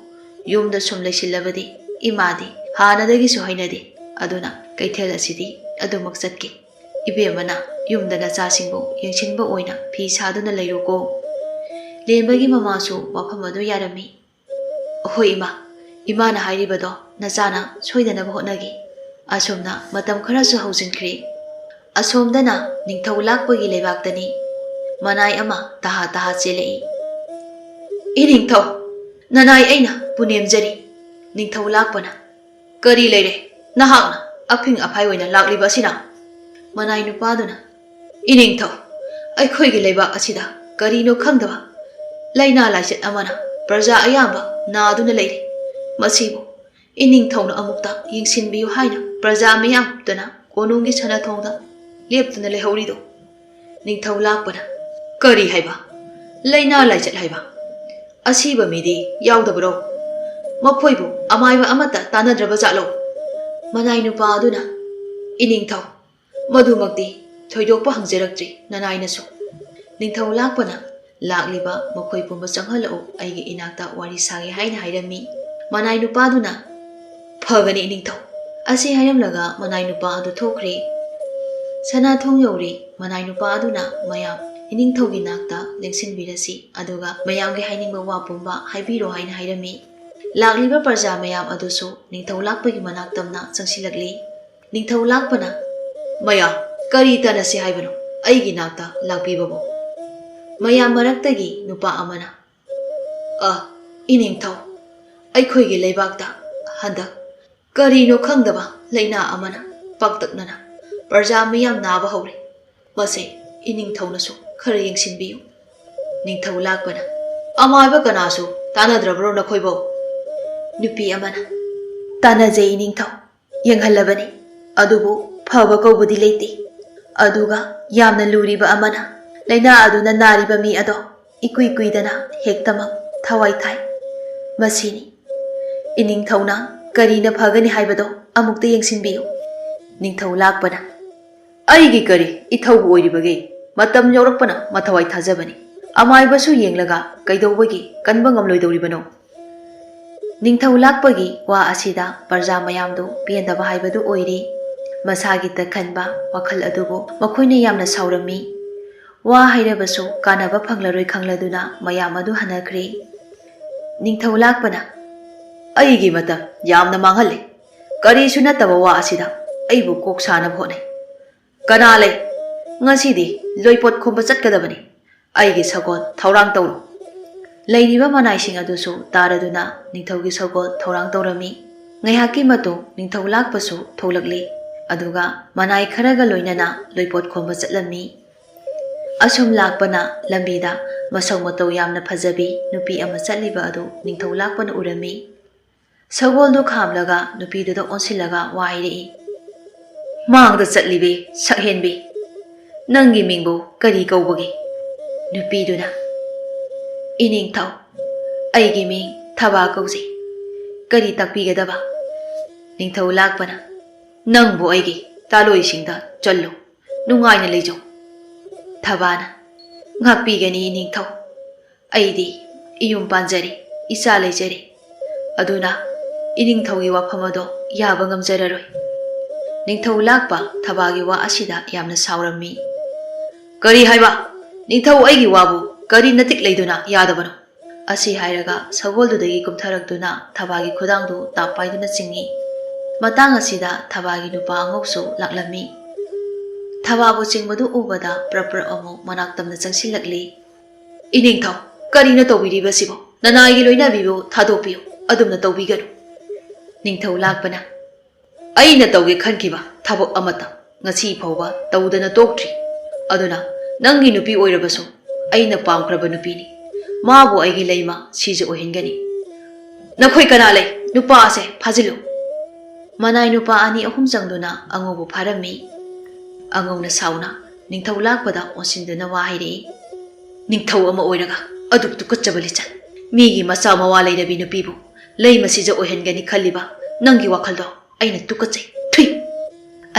ꯌꯨꯝꯗ ꯁꯨꯝ ꯂꯩꯁꯤꯜꯂꯕꯗꯤ ꯏꯃꯥꯗꯤ ꯍꯥꯟꯅꯗꯒꯤꯁꯨ ꯍꯩꯅꯗꯦ꯫ ꯑꯗꯨꯅ ꯀꯩꯊꯦꯜ ꯑꯁꯤꯗꯤ ꯑꯗꯨꯃꯛ ꯆꯠꯀꯦ꯫ ꯏꯕꯦꯝꯃꯅ ꯌꯨꯝꯗ ꯅꯆꯥꯁꯤꯡꯕꯨ ꯌꯦꯡꯁꯤꯟꯕ ꯑꯣꯏꯅ ꯐꯤ ꯁꯥꯗꯨꯅ ꯂꯩꯔꯣꯀꯣ꯫" ꯂꯦꯝꯕꯒꯤ ꯃꯃꯥꯁꯨ ꯋꯥꯐꯝ ꯑꯗꯨ ꯌꯥꯔꯝꯃꯤ꯫ "ꯍꯣꯏ ꯏꯃꯥ, ꯏꯃꯥꯅ ꯍꯥꯏꯔꯤꯕꯗꯣ ꯅꯆꯥꯅ ꯁꯣꯏꯗꯅꯕ ꯍꯣꯠꯅꯒꯦ꯫" ꯑꯁꯨꯝꯅ ꯃꯇꯝ ꯈꯔꯁꯨ ꯍꯧꯖꯤꯟꯈ꯭ꯔꯦ꯫ ꯑꯁꯣꯝꯗꯅ ꯅꯤꯡꯊꯧ ꯂꯥꯛꯄꯒꯤ ꯂꯩꯕꯥꯛꯇꯅꯤ꯫ ꯃꯅꯥꯏ ꯑꯃ ꯇꯍꯥ ꯇꯍꯥ ꯆꯦꯜꯂꯛꯏ꯫ "ꯏꯅꯤꯡꯊꯧ, ꯅꯅꯥꯏ ꯑꯩꯅ ꯄꯨꯅꯦꯝꯖꯔꯤ꯫" ꯅꯤꯡꯊꯧ ꯂꯥꯛꯄꯅ, "ꯀꯔꯤ ꯂꯩꯔꯦ? ꯅꯍꯥꯛꯅ ꯑꯐꯤꯡ ꯑꯐꯥꯏ ꯑꯣꯏꯅ ꯂꯥꯛꯂꯤꯕ ꯑꯁꯤꯅ?" ꯃꯅꯥꯏ ꯅꯨꯄꯥꯗꯨꯅ, "ꯏꯅꯤꯡꯊꯧ, ꯑꯩꯈꯣꯏꯒꯤ ꯂꯩꯕꯥꯛ ꯑꯁꯤꯗ ꯀꯔꯤꯅꯣ ꯈꯪꯗꯕ ꯂꯥꯏꯅꯥ ꯂꯥꯏꯆꯠ ꯑꯃꯅ ꯄ꯭ꯔꯖꯥ ꯑꯌꯥꯝꯕ ꯅꯥꯗꯨꯅ ꯂꯩꯔꯤ꯫ ꯃꯁꯤꯕꯨ ꯏꯅꯤꯡꯊꯧꯅ ꯑꯃꯨꯛꯇ ꯌꯦꯡꯁꯤꯟꯕꯤꯌꯨ ꯍꯥꯏꯅ ꯄ꯭ꯔꯖꯥ ꯃꯤꯌꯥꯝꯗꯨꯅ ꯀꯣꯅꯨꯡꯒꯤ ꯁꯅꯥꯊꯣꯡꯗ ꯂꯦꯞꯇꯨꯅ ꯂꯩꯍꯧꯔꯤꯗꯣ꯫" ꯅꯤꯡꯊꯧ ꯂꯥꯛꯄꯅ, "ꯀꯔꯤ ꯍꯥꯏꯕ? ꯂꯥꯏꯅꯥ ꯂꯥꯏꯆꯠ ꯍꯥꯏꯕ? ꯑꯁꯤꯕ ꯃꯤꯗꯤ ꯌꯥꯎꯗꯕꯔꯣ? ꯃꯈꯣꯏꯕꯨ ꯑꯃꯥꯏꯕ ꯑꯃꯠꯇ ꯇꯥꯟꯅꯗ꯭ꯔꯕ ꯖꯥꯠꯂꯣ?" ꯃꯅꯥꯏ ꯅꯨꯄꯥ ꯑꯗꯨꯅ, "ꯏꯅꯤꯡꯊꯧ, ꯃꯗꯨꯃꯛꯇꯤ ꯊꯣꯏꯗꯣꯛꯄ ꯍꯪꯖꯔꯛꯇ꯭ꯔꯤ, ꯅꯅꯥꯏꯅꯁꯨ꯫ ꯅꯤꯡꯊꯧ ꯂꯥꯛꯄꯅ ꯂꯥꯛꯂꯤꯕ ꯃꯈꯣꯏ ꯄꯨꯝꯕ ꯆꯪꯍꯜꯂꯛꯎ, ꯑꯩꯒꯤ ꯏꯅꯥꯛꯇ ꯋꯥꯔꯤ ꯁꯥꯒꯦ ꯍꯥꯏꯅ ꯍꯥꯏꯔꯝꯃꯤ꯫ ꯃꯅꯥꯏ ꯅꯨꯄꯥꯗꯨꯅ, "ꯐꯒꯅꯤ ꯏꯅꯤꯡꯊꯧ" ꯑꯁꯤ ꯍꯥꯏꯔꯝꯂꯒ ꯃꯅꯥꯏ ꯅꯨꯄꯥ ꯑꯗꯨ ꯊꯣꯛꯈ꯭ꯔꯦ꯫ ꯁꯅꯥ ꯊꯣꯡ ꯌꯧꯔꯦ꯫ ꯃꯅꯥꯏ ꯅꯨꯄꯥ ꯑꯗꯨꯅ, "ꯃꯌꯥꯝ ꯏꯅꯤꯡꯊꯧꯒꯤ ꯅꯥꯛꯇ ꯂꯦꯡꯁꯤꯟꯕꯤꯔꯁꯤ, ꯑꯗꯨꯒ ꯃꯌꯥꯝꯒꯤ ꯍꯥꯏꯅꯤꯡꯕ ꯋꯥ ꯄꯨꯝꯕ ꯍꯥꯏꯕꯤꯔꯣ" ꯍꯥꯏꯅ ꯍꯥꯏꯔꯝꯃꯤ꯫ ꯂꯥꯛꯂꯤꯕ ꯄ꯭ꯔꯖꯥ ꯃꯌꯥꯝ ꯑꯗꯨꯁꯨ ꯅꯤꯡꯊꯧ ꯂꯥꯛꯄꯒꯤ ꯃꯅꯥꯛ ꯇꯝꯅ ꯆꯪꯁꯤꯜꯂꯛꯂꯤ꯫ ꯅꯤꯡꯊꯧ ꯂꯥꯛꯄꯅ, "ꯃꯌꯥꯝ, ꯀꯔꯤ ꯇꯥꯟꯅꯁꯤ ꯍꯥꯏꯕꯅꯣ? ꯑꯩꯒꯤ ꯅꯥꯛꯇ ꯂꯥꯛꯄꯤꯕꯕꯨ?" ꯃꯌꯥꯝ ꯃꯔꯛꯇꯒꯤ ꯅꯨꯄꯥ ꯑꯃꯅ, "ꯑ, ꯏꯅꯤꯡꯊꯧ, ꯑꯩꯈꯣꯏꯒꯤ ꯂꯩꯕꯥꯛꯇ ꯍꯟꯗꯛ ꯀꯔꯤꯅꯣ ꯈꯪꯗꯕ ꯂꯥꯏꯅꯥ ꯑꯃꯅ ꯄꯥꯛꯇꯛꯅꯅ ꯄ꯭ꯔꯖꯥ ꯃꯤꯌꯥꯝ ꯅꯥꯕ ꯍꯧꯔꯦ꯫ ꯃꯁꯦ ꯏꯅꯤꯡꯊꯧꯅꯁꯨ ꯈꯔ ꯌꯦꯡꯁꯤꯟꯕꯤꯌꯨ꯫" ꯅꯤꯡꯊꯧ ꯂꯥꯛꯄꯅ, "ꯑꯃꯥꯏꯕ ꯀꯅꯥꯁꯨ ꯇꯥꯟꯅꯗ꯭ꯔꯕ꯭ꯔꯣ ꯅꯈꯣꯏꯕꯣ?" ꯅꯨꯄꯤ ꯑꯃꯅ, "ꯇꯥꯟꯅꯖꯩ ꯏꯅꯤꯡꯊꯧ, ꯌꯦꯡꯍꯜꯂꯕꯅꯤ, ꯑꯗꯨꯕꯨ ꯐꯕ ꯀꯧꯕꯗꯤ ꯂꯩꯇꯦ꯫ ꯑꯗꯨꯒ ꯌꯥꯝꯅ ꯂꯨꯔꯤꯕ ꯑꯃꯅ, ꯂꯥꯏꯅꯥ ꯑꯗꯨꯅ ꯅꯥꯔꯤꯕ ꯃꯤ ꯑꯗꯣ ꯏꯀꯨꯏ ꯀꯨꯏꯗꯅ ꯍꯦꯛꯇꯃꯛ ꯊꯋꯥꯏ ꯊꯥꯏ꯫ ꯃꯁꯤꯅꯤ꯫ ꯏꯅꯤꯡꯊꯧꯅ ꯀꯔꯤꯅ ꯐꯒꯅꯤ ꯍꯥꯏꯕꯗꯣ ꯑꯃꯨꯛꯇ ꯌꯦꯡꯁꯤꯟꯕꯤꯌꯨ꯫" ꯅꯤꯡꯊꯧ ꯂꯥꯛꯄꯅ, "ꯑꯩꯒꯤ ꯀꯔꯤ ꯏꯊꯧꯕꯨ ꯑꯣꯏꯔꯤꯕꯒꯦ? ꯃꯇꯝ ꯌꯧꯔꯛꯄꯅ ꯃꯊꯧꯋꯥꯏ ꯊꯥꯖꯕꯅꯤ꯫ ꯑꯃꯥꯏꯕꯁꯨ ꯌꯦꯡꯂꯒ ꯀꯩꯗꯧꯕꯒꯤ ꯀꯟꯕ ꯉꯝꯂꯣꯏꯗꯧꯔꯤꯕꯅꯣ?" ꯅꯤꯡꯊꯧ ꯂꯥꯛꯄꯒꯤ ꯋꯥ ꯑꯁꯤꯗ ꯄ꯭ꯔꯖꯥ ꯃꯌꯥꯝꯗꯨ ꯄꯦꯟꯗꯕ ꯍꯥꯏꯕꯗꯨ ꯑꯣꯏꯔꯤ꯫ ꯃꯁꯥꯒꯤꯇ ꯈꯟꯕ ꯋꯥꯈꯜ ꯑꯗꯨꯕꯨ ꯃꯈꯣꯏꯅ ꯌꯥꯝꯅ ꯁꯥꯎꯔꯝꯃꯤ꯫ ꯋꯥ ꯍꯥꯏꯔꯕꯁꯨ ꯀꯥꯟꯅꯕ ꯐꯪꯂꯔꯣꯏ ꯈꯪꯂꯗꯨꯅ ꯃꯌꯥꯝ ꯑꯗꯨ ꯍꯟꯅꯈ꯭ꯔꯦ꯫ ꯅꯤꯡꯊꯧ ꯂꯥꯛꯄꯅ, "ꯑꯩꯒꯤ ꯃꯇꯝ ꯌꯥꯝꯅ ꯃꯥꯡꯍꯜꯂꯦ꯫ ꯀꯔꯤꯁꯨ ꯅꯠꯇꯕ ꯋꯥ ꯑꯁꯤꯗ ꯑꯩꯕꯨ ꯀꯣꯛ ꯁꯥꯅꯕ ꯍꯣꯠꯅꯩ꯫ ꯀꯅꯥ ꯂꯩ? ꯉꯁꯤꯗꯤ ꯂꯣꯏꯄꯣꯠ ꯈꯣꯝꯕ ꯆꯠꯀꯗꯕꯅꯤ꯫ ꯑꯩꯒꯤ ꯁꯒꯣꯜ ꯊꯧꯔꯥꯡ ꯇꯧꯔꯨ꯫" ꯂꯩꯔꯤꯕ ꯃꯅꯥꯏꯁꯤꯡ ꯑꯗꯨꯁꯨ ꯇꯥꯔꯗꯨꯅ ꯅꯤꯡꯊꯧꯒꯤ ꯁꯒꯣꯜ ꯊꯧꯔꯥꯡ ꯇꯧꯔꯝꯃꯤ꯫ ꯉꯥꯏꯍꯥꯛꯀꯤ ꯃꯇꯨꯡ ꯅꯤꯡꯊꯧ ꯂꯥꯛꯄꯁꯨ ꯊꯣꯛꯂꯛꯂꯤ꯫ ꯑꯗꯨꯒ ꯃꯅꯥꯏ ꯈꯔꯒ ꯂꯣꯏꯅꯅ ꯂꯣꯏꯄꯣꯠ ꯈꯣꯝꯕ ꯆꯠꯂꯝꯃꯤ꯫ ꯑꯁꯨꯝ ꯂꯥꯛꯄꯅ ꯂꯝꯕꯤꯗ ꯃꯁꯛ ꯃꯇꯧ ꯌꯥꯝꯅ ꯐꯖꯕꯤ ꯅꯨꯄꯤ ꯑꯃ ꯆꯠꯂꯤꯕ ꯑꯗꯨ ꯅꯤꯡꯊꯧ ꯂꯥꯛꯄꯅ ꯎꯔꯝꯃꯤ꯫ ꯁꯒꯣꯜꯗꯨ ꯈꯥꯝꯂꯒ ꯅꯨꯄꯤꯗꯨꯗ ꯑꯣꯟꯁꯤꯜꯂꯒ ꯋꯥ ꯍꯥꯏꯔꯛꯏ, "ꯃꯥꯡꯗ ꯆꯠꯂꯤꯕꯤ ꯁꯛꯍꯦꯟꯕꯤ, ꯅꯪꯒꯤ ꯃꯤꯡꯕꯨ ꯀꯔꯤ ꯀꯧꯕꯒꯦ?" ꯅꯨꯄꯤꯗꯨꯅ, "ꯏꯅꯤꯡꯊꯧ, ꯑꯩꯒꯤ ꯃꯤꯡ ꯊꯕꯥ ꯀꯧꯖꯩ꯫ ꯀꯔꯤ ꯇꯥꯛꯄꯤꯒꯗꯕ?" ꯅꯤꯡꯊꯧ ꯂꯥꯛꯄꯅ, "ꯅꯪꯕꯨ ꯑꯩꯒꯤ ꯇꯥꯂꯣꯏꯁꯤꯡꯗ ꯆꯜꯂꯨ꯫ ꯅꯨꯡꯉꯥꯏꯅ ꯂꯩꯖꯧ꯫ ꯊꯕꯥꯅ, "ꯉꯥꯛꯄꯤꯒꯅꯤ ꯏꯅꯤꯡꯊꯧ꯫ ꯑꯩꯗꯤ ꯏꯌꯨꯝ ꯄꯥꯟꯖꯔꯦ, ꯏꯆꯥ ꯂꯩꯖꯔꯦ꯫ ꯑꯗꯨꯅ ꯏꯅꯤꯡꯊꯧꯒꯤ ꯋꯥꯐꯝ ꯑꯗꯣ ꯌꯥꯕ ꯉꯝꯖꯔꯔꯣꯏ꯫" ꯅꯤꯡꯊꯧ ꯂꯥꯛꯄ ꯊꯕꯥꯒꯤ ꯋꯥ ꯑꯁꯤꯗ ꯌꯥꯝꯅ ꯁꯥꯎꯔꯝꯃꯤ꯫ "ꯀꯔꯤ ꯍꯥꯏꯕ? ꯅꯤꯡꯊꯧ ꯑꯩꯒꯤ ꯋꯥꯕꯨ ꯀꯔꯤ ꯅꯇꯤꯛ ꯂꯩꯗꯨꯅ ꯌꯥꯗꯕꯅꯣ?" ꯑꯁꯤ ꯍꯥꯏꯔꯒ ꯁꯒꯣꯜꯗꯨꯗꯒꯤ ꯀꯨꯝꯊꯔꯛꯇꯨꯅ ꯊꯕꯥꯒꯤ ꯈꯨꯗꯥꯡꯗꯨ ꯇꯥꯞ ꯄꯥꯏꯗꯨꯅ ꯆꯤꯡꯏ꯫ ꯃꯇꯥꯡ ꯑꯁꯤꯗ ꯊꯕꯥꯒꯤ ꯅꯨꯄꯥ ꯑꯉꯧꯁꯨ ꯂꯥꯛꯂꯝꯃꯤ꯫ ꯊꯕꯥꯕꯨ ꯆꯤꯡꯕꯗꯨ ꯎꯕꯗ ꯄ꯭ꯔꯞ ꯄ꯭ꯔꯞ ꯑꯃꯨꯛ ꯃꯅꯥꯛ ꯇꯝꯅ ꯆꯪꯁꯤꯜꯂꯛꯂꯤ꯫ "ꯏꯅꯤꯡꯊꯧ, ꯀꯔꯤꯅꯣ ꯇꯧꯕꯤꯔꯤꯕꯁꯤꯕꯣ? ꯅꯅꯥꯏꯒꯤ ꯂꯣꯏꯅꯕꯤꯕꯨ ꯊꯥꯗꯣꯛꯄꯤꯌꯨ, ꯑꯗꯨꯝꯅ ꯇꯧꯕꯤꯒꯅꯨ꯫" ꯅꯤꯡꯊꯧ ꯂꯥꯛꯄꯅ, "ꯑꯩꯅ ꯇꯧꯒꯦ ꯈꯟꯈꯤꯕ ꯊꯕꯛ ꯑꯃꯇ ꯉꯁꯤ ꯐꯥꯎꯕ ꯇꯧꯗꯅ ꯇꯣꯛꯇ꯭ꯔꯤ꯫ ꯑꯗꯨꯅ ꯅꯪꯒꯤ ꯅꯨꯄꯤ ꯑꯣꯏꯔꯕꯁꯨ ꯑꯩꯅ ꯄꯥꯝꯈ꯭ꯔꯕ ꯅꯨꯄꯤꯅꯤ꯫ ꯃꯥꯕꯨ ꯑꯩꯒꯤ ꯂꯩꯃ ꯁꯤꯖ ꯑꯣꯏꯍꯟꯒꯅꯤ꯫" "ꯅꯈꯣꯏ ꯀꯅꯥ ꯂꯩ? ꯅꯨꯄꯥ ꯑꯁꯦ ꯐꯥꯖꯤꯜꯂꯨ꯫" ꯃꯅꯥꯏ ꯅꯨꯄꯥ ꯑꯅꯤ ꯑꯍꯨꯝ ꯆꯪꯗꯨꯅ ꯑꯉꯧꯕ ꯐꯥꯔꯝꯃꯤ꯫ ꯑꯉꯧꯅ ꯁꯥꯎꯅ ꯅꯤꯡꯊꯧ ꯂꯥꯛꯄꯗ ꯑꯣꯟꯁꯤꯟꯗꯨꯅ ꯋꯥ ꯍꯥꯏꯔꯛꯏ꯫ "ꯅꯤꯡꯊꯧ ꯑꯃ ꯑꯣꯏꯔꯒ ꯑꯗꯨꯛ ꯇꯨꯀꯠꯆꯕ ꯂꯤꯆꯠ, ꯃꯤꯒꯤ ꯃꯆꯥ ꯃꯋꯥ ꯂꯩꯔꯕꯤ ꯅꯨꯄꯤꯕꯨ ꯂꯩꯃ ꯁꯤꯖ ꯑꯣꯏꯍꯟꯒꯅꯤ ꯈꯜꯂꯤꯕ ꯅꯪꯒꯤ ꯋꯥꯈꯜꯗꯣ ꯑꯩꯅ ꯇꯨꯀꯠꯆꯩ꯫ ꯊꯨꯏ!"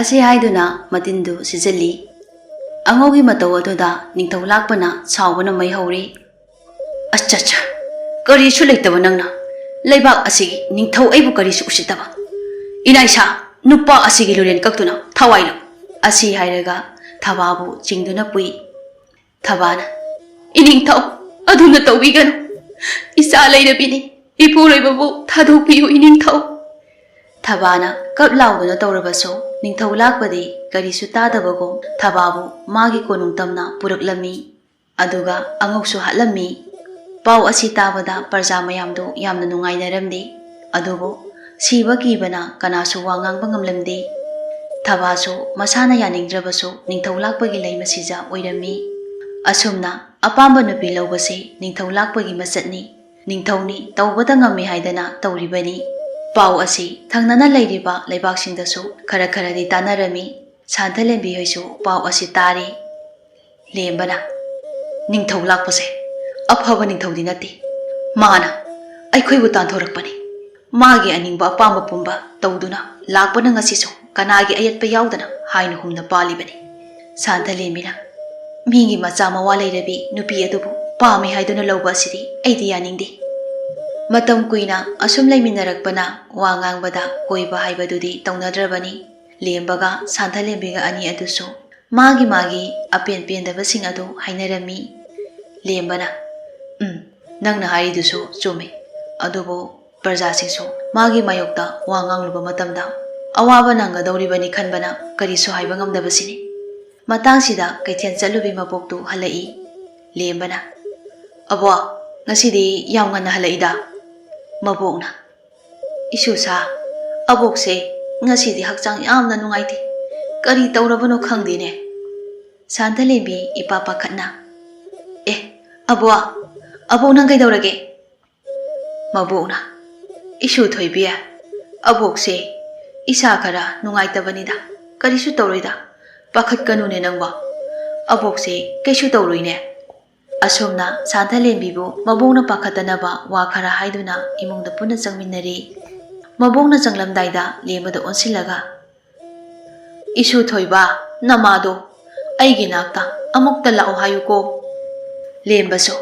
ꯑꯁꯤ ꯍꯥꯏꯗꯨꯅ ꯃꯇꯤꯟꯗꯨ ꯁꯤꯖꯤꯜꯂꯤ꯫ ꯑꯉꯧꯒꯤ ꯃꯇꯧ ꯑꯗꯨꯗ ꯅꯤꯡꯊꯧ ꯂꯥꯛꯄꯅ ꯁꯥꯎꯕꯅ ꯃꯩ ꯍꯧꯔꯤ꯫ "ꯑꯆꯥ ꯆꯥ, ꯀꯔꯤꯁꯨ ꯂꯩꯇꯕ ꯅꯪꯅ ꯂꯩꯕꯥꯛ ꯑꯁꯤꯒꯤ ꯅꯤꯡꯊꯧ ꯑꯩꯕꯨ ꯀꯔꯤꯁꯨ ꯎꯁꯤꯠꯇꯕ? ꯏꯅꯥꯏꯁꯥ, ꯅꯨꯄꯥ ꯑꯁꯤꯒꯤ ꯂꯨꯔꯦꯟ ꯀꯛꯇꯨꯅ ꯊꯋꯥꯏ ꯂꯧ꯫" ꯑꯁꯤ ꯍꯥꯏꯔꯒ ꯊꯕꯥꯕꯨ ꯆꯤꯡꯗꯨꯅ ꯄꯨꯏ꯫ ꯊꯕꯥꯅ, "ꯏꯅꯤꯡꯊꯧ, ꯑꯗꯨꯝꯅ ꯇꯧꯕꯤꯒꯅꯨ꯫ ꯏꯆꯥ ꯂꯩꯔꯕꯤꯅꯤ꯫ ꯏꯄꯨꯔꯣꯏꯕꯕꯨ ꯊꯥꯗꯣꯛꯄꯤꯌꯨ ꯏꯅꯤꯡꯊꯧ꯫" ꯊꯕꯥꯅ ꯀꯞ ꯂꯥꯎꯗꯨꯅ ꯇꯧꯔꯕꯁꯨ ꯅꯤꯡꯊꯧ ꯂꯥꯛꯄꯗꯤ ꯀꯔꯤꯁꯨ ꯇꯥꯗꯕꯒꯨꯝ ꯊꯕꯥꯕꯨ ꯃꯥꯒꯤ ꯀꯣꯅꯨꯡ ꯇꯝꯅ ꯄꯨꯔꯛꯂꯝꯃꯤ꯫ ꯑꯗꯨꯒ ꯑꯉꯧꯁꯨ ꯍꯥꯠꯂꯝꯃꯤ꯫ ꯄꯥꯎ ꯑꯁꯤ ꯇꯥꯕꯗ ꯄ꯭ꯔꯖꯥ ꯃꯌꯥꯝꯗꯨ ꯌꯥꯝꯅ ꯅꯨꯡꯉꯥꯏꯅꯔꯝꯗꯦ꯫ ꯑꯗꯨꯕꯨ ꯁꯤꯕ ꯀꯤꯕꯅ ꯀꯅꯥꯁꯨ ꯋꯥ ꯉꯥꯡꯕ ꯉꯝꯂꯝꯗꯦ꯫ ꯊꯕꯥꯁꯨ ꯃꯁꯥꯅ ꯌꯥꯅꯤꯡꯗ꯭ꯔꯕꯁꯨ ꯅꯤꯡꯊꯧ ꯂꯥꯛꯄꯒꯤ ꯂꯩꯃ ꯁꯤꯖ ꯑꯣꯏꯔꯝꯃꯤ꯫ ꯑꯁꯨꯝꯅ ꯑꯄꯥꯝꯕ ꯅꯨꯄꯤ ꯂꯧꯕꯁꯤ ꯅꯤꯡꯊꯧ ꯂꯥꯛꯄꯒꯤ ꯃꯆꯠꯅꯤ꯫ ꯅꯤꯡꯊꯧꯅꯤ, ꯇꯧꯕꯇ ꯉꯝꯃꯤ ꯍꯥꯏꯗꯅ ꯇꯧꯔꯤꯕꯅꯤ꯫ ꯄꯥꯎ ꯑꯁꯤ ꯊꯪꯅꯅ ꯂꯩꯔꯤꯕ ꯂꯩꯕꯥꯛꯁꯤꯡꯗꯁꯨ ꯈꯔ ꯈꯔꯗꯤ ꯇꯥꯟꯅꯔꯝꯃꯤ꯫ ꯁꯥꯟꯊꯂꯦꯝꯕꯤ ꯍꯣꯏꯁꯨ ꯄꯥꯎ ꯑꯁꯤ ꯇꯥꯔꯤ꯫ ꯂꯦꯝꯕꯅ, "ꯅꯤꯡꯊꯧ ꯂꯥꯛꯄꯁꯦ ꯑꯐꯕ ꯅꯤꯡꯊꯧꯗꯤ ꯅꯠꯇꯦ꯫ ꯃꯥꯅ ꯑꯩꯈꯣꯏꯕꯨ ꯇꯥꯟꯊꯣꯔꯛꯄꯅꯤ꯫ ꯃꯥꯒꯤ ꯑꯅꯤꯡꯕ ꯑꯄꯥꯝꯕ ꯄꯨꯝꯕ ꯇꯧꯗꯨꯅ ꯂꯥꯛꯄꯅ ꯉꯁꯤꯁꯨ ꯀꯅꯥꯒꯤ ꯑꯌꯦꯠꯄ ꯌꯥꯎꯗꯅ ꯍꯥꯏꯅ ꯍꯨꯝꯅ ꯄꯥꯜꯂꯤꯕꯅꯤ꯫" ꯁꯥꯟꯊꯂꯦꯝꯕꯤꯅ, "ꯃꯤꯒꯤ ꯃꯆꯥ ꯃꯋꯥ ꯂꯩꯔꯕꯤ ꯅꯨꯄꯤ ꯑꯗꯨꯕꯨ ꯄꯥꯝꯃꯤ ꯍꯥꯏꯗꯨꯅ ꯂꯧꯕ ꯑꯁꯤꯗꯤ ꯑꯩꯗꯤ ꯌꯥꯅꯤꯡꯗꯦ꯫ ꯃꯇꯝ ꯀꯨꯏꯅ ꯑꯁꯨꯝ ꯂꯩꯃꯤꯟꯅꯔꯛꯄꯅ ꯋꯥ ꯉꯥꯡꯕꯗ ꯀꯣꯏꯕ ꯍꯥꯏꯕꯗꯨꯗꯤ ꯇꯧꯅꯗ꯭ꯔꯕꯅꯤ꯫" ꯂꯦꯝꯕꯒ ꯁꯥꯟꯊꯂꯦꯝꯕꯤꯒ ꯑꯅꯤ ꯑꯗꯨꯁꯨ ꯃꯥꯒꯤ ꯃꯥꯒꯤ ꯑꯄꯦꯟ ꯄꯦꯟꯗꯕꯁꯤꯡ ꯑꯗꯨ ꯍꯥꯏꯅꯔꯝꯃꯤ꯫ ꯂꯦꯝꯕꯅ, "ꯎꯝ, ꯅꯪꯅ ꯍꯥꯏꯔꯤꯗꯨꯁꯨ ꯆꯨꯝꯃꯤ꯫ ꯑꯗꯨꯕꯨ ꯄ꯭ꯔꯖꯥꯁꯤꯡꯁꯨ ꯃꯥꯒꯤ ꯃꯥꯌꯣꯛꯇ ꯋꯥ ꯉꯥꯡꯂꯨꯕ ꯃꯇꯝꯗ ꯑꯋꯥꯕ ꯅꯪꯒꯗꯧꯔꯤꯕꯅꯤ ꯈꯟꯕꯅ ꯀꯔꯤꯁꯨ ꯍꯥꯏꯕ ꯉꯝꯗꯕꯁꯤꯅꯤ꯫" ꯃꯇꯥꯡꯁꯤꯗ ꯀꯩꯊꯦꯜ ꯆꯠꯂꯨꯕꯤ ꯃꯕꯣꯛꯇꯨ ꯍꯜꯂꯛꯏ꯫ ꯂꯦꯝꯕꯅ, "ꯑꯕꯣ, ꯉꯁꯤꯗꯤ ꯌꯥꯝ ꯉꯟꯅ ꯍꯜꯂꯛꯏꯗ꯫" ꯃꯕꯣꯛꯅ, "ꯏꯁꯨꯁꯥ, ꯑꯕꯣꯛꯁꯦ ꯉꯁꯤꯗꯤ ꯍꯛꯆꯥꯡ ꯌꯥꯝꯅ ꯅꯨꯡꯉꯥꯏꯇꯦ꯫ ꯀꯔꯤ ꯇꯧꯔꯕꯅꯣ ꯈꯪꯗꯦꯅꯦ꯫" ꯁꯥꯟꯊꯂꯦꯝꯕꯤ ꯏꯄꯥ ꯄꯥꯈꯠꯅ, "ꯑꯦ, ꯑꯕꯣ, ꯑꯕꯣꯛ ꯅꯪ ꯀꯩꯗꯧꯔꯒꯦ?" ꯃꯕꯣꯛꯅ, "ꯏꯁꯨ ꯊꯣꯏꯕꯤ, ꯑꯕꯣꯛꯁꯦ ꯏꯁꯥ ꯈꯔ ꯅꯨꯡꯉꯥꯏꯇꯕꯅꯤꯗ, ꯀꯔꯤꯁꯨ ꯇꯧꯔꯣꯏꯗ, ꯄꯥꯈꯠꯀꯅꯨꯅꯦ ꯅꯪꯕꯣ꯫ ꯑꯕꯣꯛꯁꯦ ꯀꯩꯁꯨ ꯇꯧꯔꯣꯏꯅꯦ꯫" ꯑꯁꯣꯝꯅ ꯁꯥꯟꯊꯂꯦꯝꯕꯤꯕꯨ ꯃꯕꯣꯛꯅ ꯄꯥꯈꯠꯇꯅꯕ ꯋꯥ ꯈꯔ ꯍꯥꯏꯗꯨꯅ ꯏꯃꯨꯡꯗ ꯄꯨꯟꯅ ꯆꯪꯃꯤꯟꯅꯔꯤ꯫ ꯃꯕꯣꯛꯅ ꯆꯪꯂꯝꯗꯥꯏꯗ ꯂꯦꯝꯕꯗ ꯑꯣꯟꯁꯤꯜꯂꯒ, "ꯏꯁꯨ ꯊꯣꯏꯕ, ꯅꯃꯥꯗꯣ ꯑꯩꯒꯤ ꯅꯥꯛꯇ ꯑꯃꯨꯛꯇ ꯂꯥꯛꯑꯣ ꯍꯥꯏꯌꯨꯀꯣ꯫" ꯂꯦꯝꯕꯁꯨ,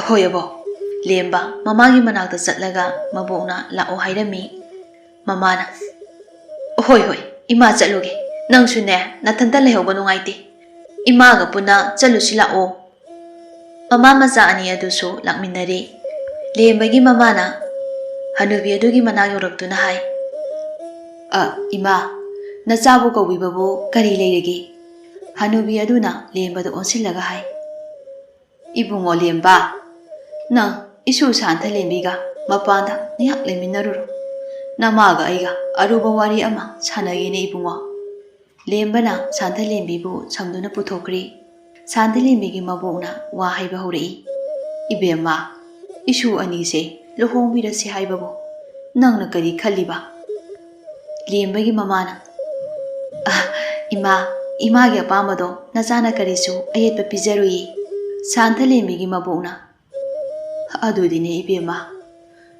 "ꯍꯣꯏ ꯑꯕꯣꯛ꯫" ꯂꯦꯝꯕ ꯃꯃꯥꯒꯤ ꯃꯅꯥꯛꯇ ꯆꯠꯂꯒ ꯃꯕꯣꯛꯅ ꯂꯥꯛꯑꯣ ꯍꯥꯏꯔꯝꯃꯤ꯫ ꯃꯃꯥꯅ, "ꯍꯣꯏ, ꯍꯣꯏ, ꯏꯃꯥ ꯆꯠꯂꯨꯒꯦ꯫ ꯅꯪꯁꯨꯅꯦ, ꯅꯊꯟꯇ ꯂꯩꯍꯧꯕ ꯅꯨꯡꯉꯥꯏꯇꯦ꯫ ꯏꯃꯥꯒ ꯄꯨꯟꯅ ꯆꯠꯂꯨꯁꯤ ꯂꯥꯛꯑꯣ꯫" ꯃꯃꯥ ꯃꯆꯥ ꯑꯅꯤ ꯑꯗꯨꯁꯨ ꯂꯥꯛꯃꯤꯟꯅꯔꯤ꯫ ꯂꯦꯝꯕꯒꯤ ꯃꯃꯥꯅ ꯍꯅꯨꯕꯤ ꯑꯗꯨꯒꯤ ꯃꯅꯥꯛ ꯌꯧꯔꯛꯇꯨꯅ ꯍꯥꯏ, "ꯑ, ꯏꯃꯥ, ꯅꯆꯥꯕꯨ ꯀꯧꯕꯤꯕꯕꯨ ꯀꯔꯤ ꯂꯩꯔꯒꯦ?" ꯍꯅꯨꯕꯤ ꯑꯗꯨꯅ ꯂꯦꯝꯕꯗ ꯑꯣꯟꯁꯤꯜꯂꯒ ꯍꯥꯏ, "ꯏꯕꯨꯡꯉꯣ ꯂꯦꯝꯕ, ꯅꯪ ꯏꯁꯨ ꯁꯥꯟꯊ ꯂꯦꯝꯕꯤꯒ ꯃꯄꯥꯟꯗ ꯉꯥꯏꯍꯥꯛ ꯂꯩꯃꯤꯟꯅꯔꯨꯔꯣ꯫ ꯅꯃꯥꯒ ꯑꯩꯒ ꯑꯔꯨꯕ ꯋꯥꯔꯤ ꯑꯃ ꯁꯥꯟꯅꯒꯦꯅꯦ ꯏꯕꯨꯡꯉꯣ꯫" ꯂꯦꯝꯕꯅ ꯁꯥꯟꯊꯂꯦꯝꯕꯤꯕꯨ ꯁꯝꯗꯨꯅ ꯄꯨꯊꯣꯛꯈ꯭ꯔꯤ꯫ ꯁꯥꯟꯊꯂꯦꯝꯕꯤꯒꯤ ꯃꯕꯣꯛꯅ ꯋꯥ ꯍꯥꯏꯕ ꯍꯧꯔꯛꯏ, "ꯏꯕꯦꯝꯃ, ꯏꯁꯨ ꯑꯅꯤꯁꯦ ꯂꯨꯍꯣꯡꯕꯤꯔꯁꯤ ꯍꯥꯏꯕꯕꯨ ꯅꯪꯅ ꯀꯔꯤ ꯈꯜꯂꯤꯕ?" ꯂꯦꯝꯕꯒꯤ ꯃꯃꯥꯅ, "ꯑ, ꯏꯃꯥ, ꯏꯃꯥꯒꯤ ꯑꯄꯥꯝꯕꯗꯣ ꯅꯆꯥꯅ ꯀꯔꯤꯁꯨ ꯑꯌꯦꯠꯄ ꯄꯤꯖꯔꯨꯏ꯫" ꯁꯥꯟꯊꯂꯦꯝꯕꯤꯒꯤ ꯃꯕꯣꯛꯅ, "ꯑꯗꯨꯗꯤꯅꯦ ꯏꯕꯦꯝꯃ,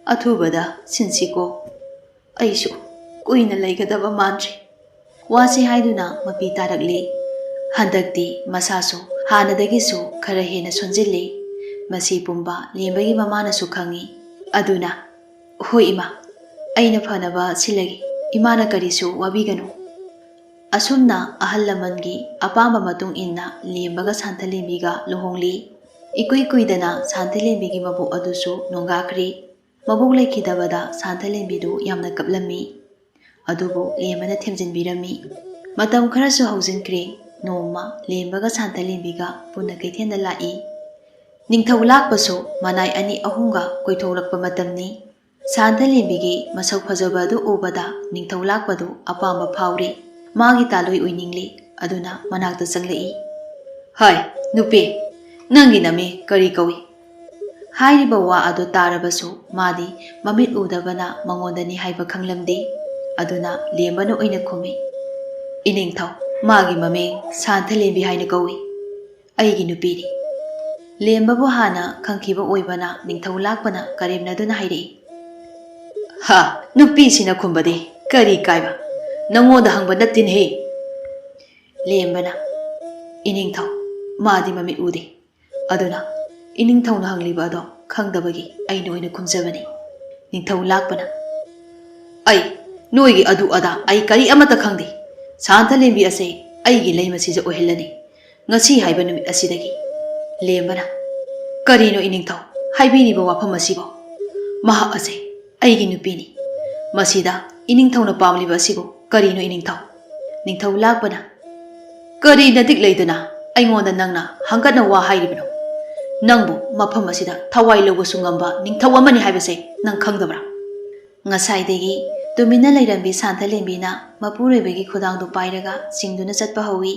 ꯑꯊꯨꯕꯗ ꯁꯤꯟꯁꯤꯀꯣ꯫ ꯑꯩꯁꯨ ꯀꯨꯏꯅ ꯂꯩꯒꯗꯕ ꯃꯥꯟꯗ꯭ꯔꯦ꯫" ꯋꯥꯁꯤ ꯍꯥꯏꯗꯨꯅ ꯃꯄꯤ ꯇꯥꯔꯛꯂꯤ꯫ ꯍꯟꯗꯛꯇꯤ ꯃꯁꯥꯁꯨ ꯍꯥꯟꯅꯗꯒꯤꯁꯨ ꯈꯔ ꯍꯦꯟꯅ ꯁꯣꯟꯖꯤꯜꯂꯤ꯫ ꯃꯁꯤ ꯄꯨꯝꯕ ꯂꯦꯝꯕꯒꯤ ꯃꯃꯥꯅꯁꯨ ꯈꯪꯏ꯫ ꯑꯗꯨꯅ, "ꯍꯣꯏ ꯏꯃꯥ, ꯑꯩꯅ ꯐꯅꯕ ꯁꯤꯜꯂꯒꯦ꯫ ꯏꯃꯥꯅ ꯀꯔꯤꯁꯨ ꯋꯥꯕꯤꯒꯅꯨ"꯫ ꯑꯁꯨꯝꯅ ꯑꯍꯜ ꯂꯃꯟꯒꯤ ꯑꯄꯥꯝꯕ ꯃꯇꯨꯡ ꯏꯟꯅ ꯂꯦꯝꯕꯒ ꯁꯥꯟꯊꯂꯦꯝꯕꯤꯒ ꯂꯨꯍꯣꯡꯂꯤ꯫ ꯏꯀꯨꯏ ꯀꯨꯏꯗꯅ ꯁꯥꯟꯊꯂꯦꯝꯕꯤꯒꯤ ꯃꯕꯣꯛ ꯑꯗꯨꯁꯨ ꯅꯣꯡꯒꯥꯈ꯭ꯔꯤ꯫ ꯃꯕꯣꯛ ꯂꯩꯈꯤꯗꯕꯗ ꯁꯥꯟꯊꯂꯦꯝꯕꯤꯗꯨ ꯌꯥꯝꯅ ꯀꯞꯂꯝꯃꯤ꯫ ꯑꯗꯨꯕꯨ ꯂꯦꯝꯕꯅ ꯊꯦꯝꯖꯤꯟꯕꯤꯔꯝꯃꯤ꯫ ꯃꯇꯝ ꯈꯔꯁꯨ ꯍꯧꯖꯤꯟꯈ꯭ꯔꯦ꯫ ꯅꯣꯡꯃ ꯂꯦꯝꯕꯒ ꯁꯥꯟꯊꯂꯦꯝꯕꯤꯒ ꯄꯨꯟꯅ ꯀꯩꯊꯦꯜꯗ ꯂꯥꯛꯏ꯫ ꯅꯤꯡꯊꯧ ꯂꯥꯛꯄꯁꯨ ꯃꯅꯥꯏ ꯑꯅꯤ ꯑꯍꯨꯝꯒ ꯀꯣꯏꯊꯣꯛꯂꯛꯄ ꯃꯇꯝꯅꯤ꯫ ꯁꯥꯟꯊꯂꯦꯝꯕꯤꯒꯤ ꯃꯁꯛ ꯐꯖꯕ ꯑꯗꯨ ꯎꯕꯗ ꯅꯤꯡꯊꯧ ꯂꯥꯛꯄꯗꯨ ꯑꯄꯥꯝꯕ ꯐꯥꯎꯔꯤ꯫ ꯃꯥꯒꯤ ꯇꯥꯂꯣꯏ ꯑꯣꯏꯅꯤꯡꯂꯤ꯫ ꯑꯗꯨꯅ ꯃꯅꯥꯛꯇ ꯆꯪꯂꯛꯏ꯫ "ꯍꯥꯏ, ꯅꯨꯄꯤ, ꯅꯪꯒꯤ ꯅꯃꯤꯡ ꯀꯔꯤ ꯀꯧꯏ?" ꯍꯥꯏꯔꯤꯕ ꯋꯥ ꯑꯗꯨ ꯇꯥꯔꯕꯁꯨ ꯃꯥꯗꯤ ꯃꯃꯤꯠ ꯎꯗꯕꯅ ꯃꯉꯣꯟꯗꯅꯤ ꯍꯥꯏꯕ ꯈꯪꯂꯝꯗꯦ꯫ ꯑꯗꯨꯅ ꯂꯦꯝꯕꯅ ꯑꯣꯏꯅ ꯈꯨꯝꯃꯤ, "ꯏꯅꯤꯡꯊꯧ, ꯃꯥꯒꯤ ꯃꯃꯤꯡ ꯁꯥꯟꯊꯂꯦꯝꯕꯤ ꯍꯥꯏꯅ ꯀꯧꯏ꯫ ꯑꯩꯒꯤ ꯅꯨꯄꯤꯅꯤ"꯫ ꯂꯦꯝꯕꯕꯨ ꯍꯥꯟꯅ ꯈꯪꯈꯤꯕ ꯑꯣꯏꯕꯅ ꯅꯤꯡꯊꯧ ꯂꯥꯛꯄꯅ ꯀꯔꯦꯝꯅꯗꯨꯅ ꯍꯥꯏꯔꯛꯏ, "ꯍꯥ, ꯅꯨꯄꯤꯁꯤꯅ ꯈꯨꯝꯕꯗꯤ ꯀꯔꯤ ꯀꯥꯏꯕ? ꯅꯪꯉꯣꯟꯗ ꯍꯪꯕ ꯅꯠꯇꯦꯅꯦꯍꯦ"꯫ ꯂꯦꯝꯕꯅ, "ꯏꯅꯤꯡꯊꯧ, ꯃꯥꯗꯤ ꯃꯃꯤꯠ ꯎꯗꯦ꯫ ꯑꯗꯨꯅ ꯏꯅꯤꯡꯊꯧꯅ ꯍꯪꯂꯤꯕ ꯑꯗꯣ ꯈꯪꯗꯕꯒꯤ ꯑꯩꯅ ꯑꯣꯏꯅ ꯈꯨꯝꯖꯕꯅꯤ"꯫ ꯅꯤꯡꯊꯧ ꯂꯥꯛꯄꯅ, "ꯑꯩ ꯅꯣꯏꯒꯤ ꯑꯗꯨ ꯑꯗꯥ ꯑꯩ ꯀꯔꯤ ꯑꯃꯠꯇ ꯈꯪꯗꯦ꯫ ꯁꯥꯟꯊꯂꯦꯝꯕꯤ ꯑꯁꯦ ꯑꯩꯒꯤ ꯂꯩꯃ ꯁꯤꯖ ꯑꯣꯏꯍꯜꯂꯅꯤ ꯉꯁꯤ ꯍꯥꯏꯕ ꯅꯨꯃꯤꯠ ꯑꯁꯤꯗꯒꯤ"꯫ ꯂꯦꯝꯕꯅ, "ꯀꯔꯤꯅꯣ ꯏꯅꯤꯡꯊꯧ ꯍꯥꯏꯕꯤꯔꯤꯕ ꯋꯥꯐꯝ ꯑꯁꯤꯕꯣ? ꯃꯍꯥꯛ ꯑꯁꯦ ꯑꯩꯒꯤ ꯅꯨꯄꯤꯅꯤ꯫ ꯃꯁꯤꯗ ꯏꯅꯤꯡꯊꯧꯅ ꯄꯥꯝꯂꯤꯕ ꯑꯁꯤꯕꯨ ꯀꯔꯤꯅꯣ ꯏꯅꯤꯡꯊꯧ?" ꯅꯤꯡꯊꯧ ꯂꯥꯛꯄꯅ, "ꯀꯔꯤ ꯅꯇꯤꯛ ꯂꯩꯗꯅ ꯑꯩꯉꯣꯟꯗ ꯅꯪꯅ ꯍꯪꯒꯠꯅ ꯋꯥ ꯍꯥꯏꯔꯤꯕꯅꯣ? ꯅꯪꯕꯨ ꯃꯐꯝ ꯑꯁꯤꯗ ꯊꯋꯥꯏ ꯂꯧꯕꯁꯨ ꯉꯝꯕ ꯅꯤꯡꯊꯧ ꯑꯃꯅꯤ ꯍꯥꯏꯕꯁꯦ ꯅꯪ ꯈꯪꯗꯕ꯭ꯔꯥ?" ꯉꯁꯥꯏꯗꯒꯤ ꯇꯨꯃꯤꯟꯅ ꯂꯩꯔꯝꯕꯤ ꯁꯥꯟꯊꯂꯦꯝꯕꯤꯅ ꯃꯄꯨꯔꯣꯏꯕꯒꯤ ꯈꯨꯗꯥꯡꯗꯨ ꯄꯥꯏꯔꯒ ꯆꯤꯡꯗꯨꯅ ꯆꯠꯄ ꯍꯧꯏ꯫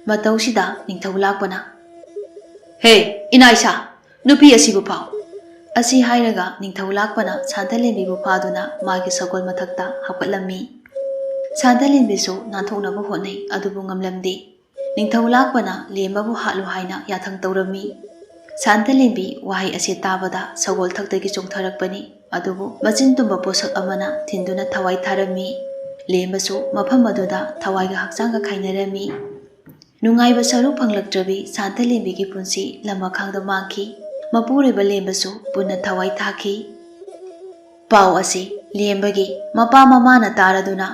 ꯃꯇꯧꯁꯤꯗ ꯅꯤꯡꯊꯧ ꯂꯥꯛꯄꯅ, "ꯍꯦ, ꯏꯅꯥꯏꯁꯥ, ꯅꯨꯄꯤ ꯑꯁꯤꯕꯨ ꯐꯥꯎ!" ꯑꯁꯤ ꯍꯥꯏꯔꯒ ꯅꯤꯡꯊꯧ ꯂꯥꯛꯄꯅ ꯁꯥꯟꯊꯂꯦꯝꯕꯤꯕꯨ ꯐꯥꯗꯨꯅ ꯃꯥꯒꯤ ꯁꯒꯣꯜ ꯃꯊꯛꯇ ꯍꯥꯞꯀꯠꯂꯝꯃꯤ꯫ ꯁꯥꯟꯊꯂꯦꯝꯕꯤꯁꯨ ꯅꯥꯟꯊꯣꯛꯅꯕ ꯍꯣꯠꯅꯩ, ꯑꯗꯨꯕꯨ ꯉꯝꯂꯝꯗꯦ꯫ ꯅꯤꯡꯊꯧ ꯂꯥꯛꯄꯅ ꯂꯦꯝꯕꯕꯨ ꯍꯥꯠꯂꯨ ꯍꯥꯏꯅ ꯌꯥꯊꯪ ꯇꯧꯔꯝꯃꯤ꯫ ꯁꯥꯟꯊꯂꯦꯝꯕꯤ ꯋꯥꯍꯩ ꯑꯁꯤ ꯇꯥꯕꯗ ꯁꯒꯣꯜ ꯊꯛꯇꯒꯤ ꯆꯣꯡꯊꯔꯛꯄꯅꯤ, ꯑꯗꯨꯕꯨ ꯃꯆꯤꯟ ꯇꯨꯝꯕ ꯄꯣꯠꯁꯛ ꯑꯃꯅ ꯊꯤꯟꯗꯨꯅ ꯊꯋꯥꯏ ꯊꯥꯔꯝꯃꯤ꯫ ꯂꯦꯝꯕꯁꯨ ꯃꯐꯝ ꯑꯗꯨꯗ ꯊꯋꯥꯏꯒ ꯍꯛꯆꯥꯡꯒ ꯈꯥꯏꯅꯔꯝꯃꯤ꯫ ꯅꯨꯡꯉꯥꯏꯕ ꯁꯔꯨꯛ ꯐꯪꯂꯛꯇ꯭ꯔꯕꯤ ꯁꯥꯟꯇ ꯂꯦꯝꯕꯤꯒꯤ ꯄꯨꯟꯁꯤ ꯂꯃꯈꯥꯡꯗ ꯃꯥꯡꯈꯤ꯫ ꯃꯄꯨꯔꯣꯏꯕ ꯂꯦꯝꯕꯁꯨ ꯄꯨꯟꯅ ꯊꯋꯥꯏ ꯊꯥꯈꯤ꯫ ꯄꯥꯎ ꯑꯁꯤ ꯂꯦꯝꯕꯒꯤ ꯃꯄꯥ ꯃꯃꯥꯅ ꯇꯥꯔꯗꯨꯅ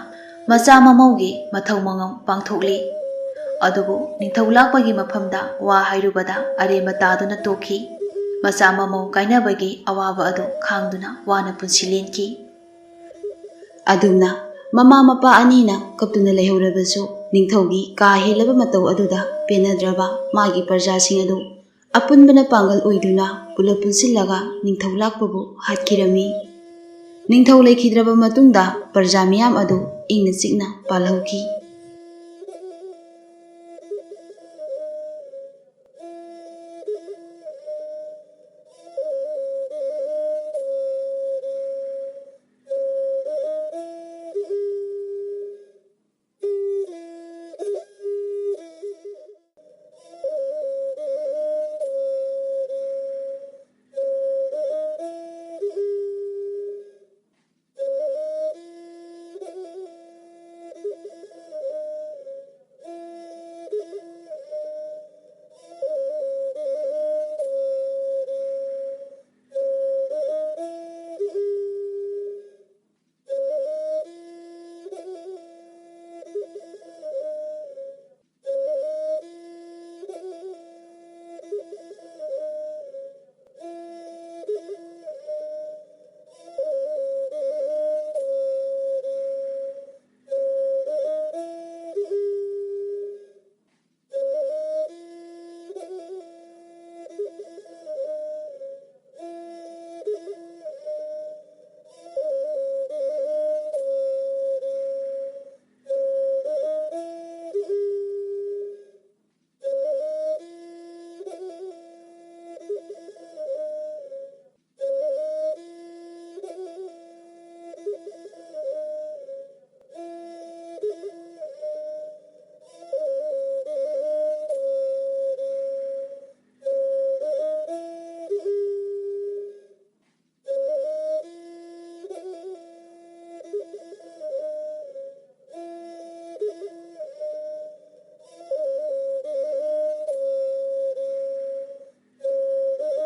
ꯃꯆꯥ ꯃꯃꯧꯒꯤ ꯃꯊꯧ ꯃꯉꯝ ꯄꯥꯡꯊꯣꯛꯂꯤ꯫ ꯑꯗꯨꯕꯨ ꯅꯤꯡꯊꯧ ꯂꯥꯛꯄꯒꯤ ꯃꯐꯝꯗ ꯋꯥ ꯍꯥꯏꯔꯨꯕꯗ ꯑꯔꯦꯝꯕ ꯇꯥꯗꯨꯅ ꯇꯣꯛꯈꯤ꯫ ꯃꯆꯥ ꯃꯃꯧ ꯀꯥꯏꯅꯕꯒꯤ ꯑꯋꯥꯕ ꯑꯗꯨ ꯈꯥꯡꯗꯨꯅ ꯋꯥꯅ ꯄꯨꯟꯁꯤ ꯂꯦꯟꯈꯤ꯫ ꯑꯗꯨꯝꯅ ꯃꯃꯥ ꯃꯄꯥ ꯑꯅꯤꯅ ꯀꯞꯇꯨꯅ ꯂꯩꯍꯧꯔꯕꯁꯨ, ꯅꯤꯡꯊꯧꯒꯤ ꯀꯥ ꯍꯦꯜꯂꯕ ꯃꯇꯧ ꯑꯗꯨꯗ ꯄꯦꯟꯅꯗ꯭ꯔꯕ ꯃꯥꯒꯤ ꯄ꯭ꯔꯖꯥꯁꯤꯡ ꯑꯗꯨ ꯑꯄꯨꯟꯕꯅ ꯄꯥꯡꯒꯜ ꯑꯣꯏꯗꯨꯅ ꯄꯨꯂꯞ ꯄꯨꯟꯁꯤꯜꯂꯒ ꯅꯤꯡꯊꯧ ꯂꯥꯛꯄꯕꯨ ꯍꯥꯠꯈꯤꯔꯝꯃꯤ꯫ ꯅꯤꯡꯊꯧ ꯂꯩꯈꯤꯗ꯭ꯔꯕ ꯃꯇꯨꯡꯗ ꯄ꯭ꯔꯖꯥ ꯃꯤꯌꯥꯝ ꯑꯗꯨ ꯏꯪꯅ ꯆꯤꯛꯅ ꯄꯥꯜꯍꯧꯈꯤ꯫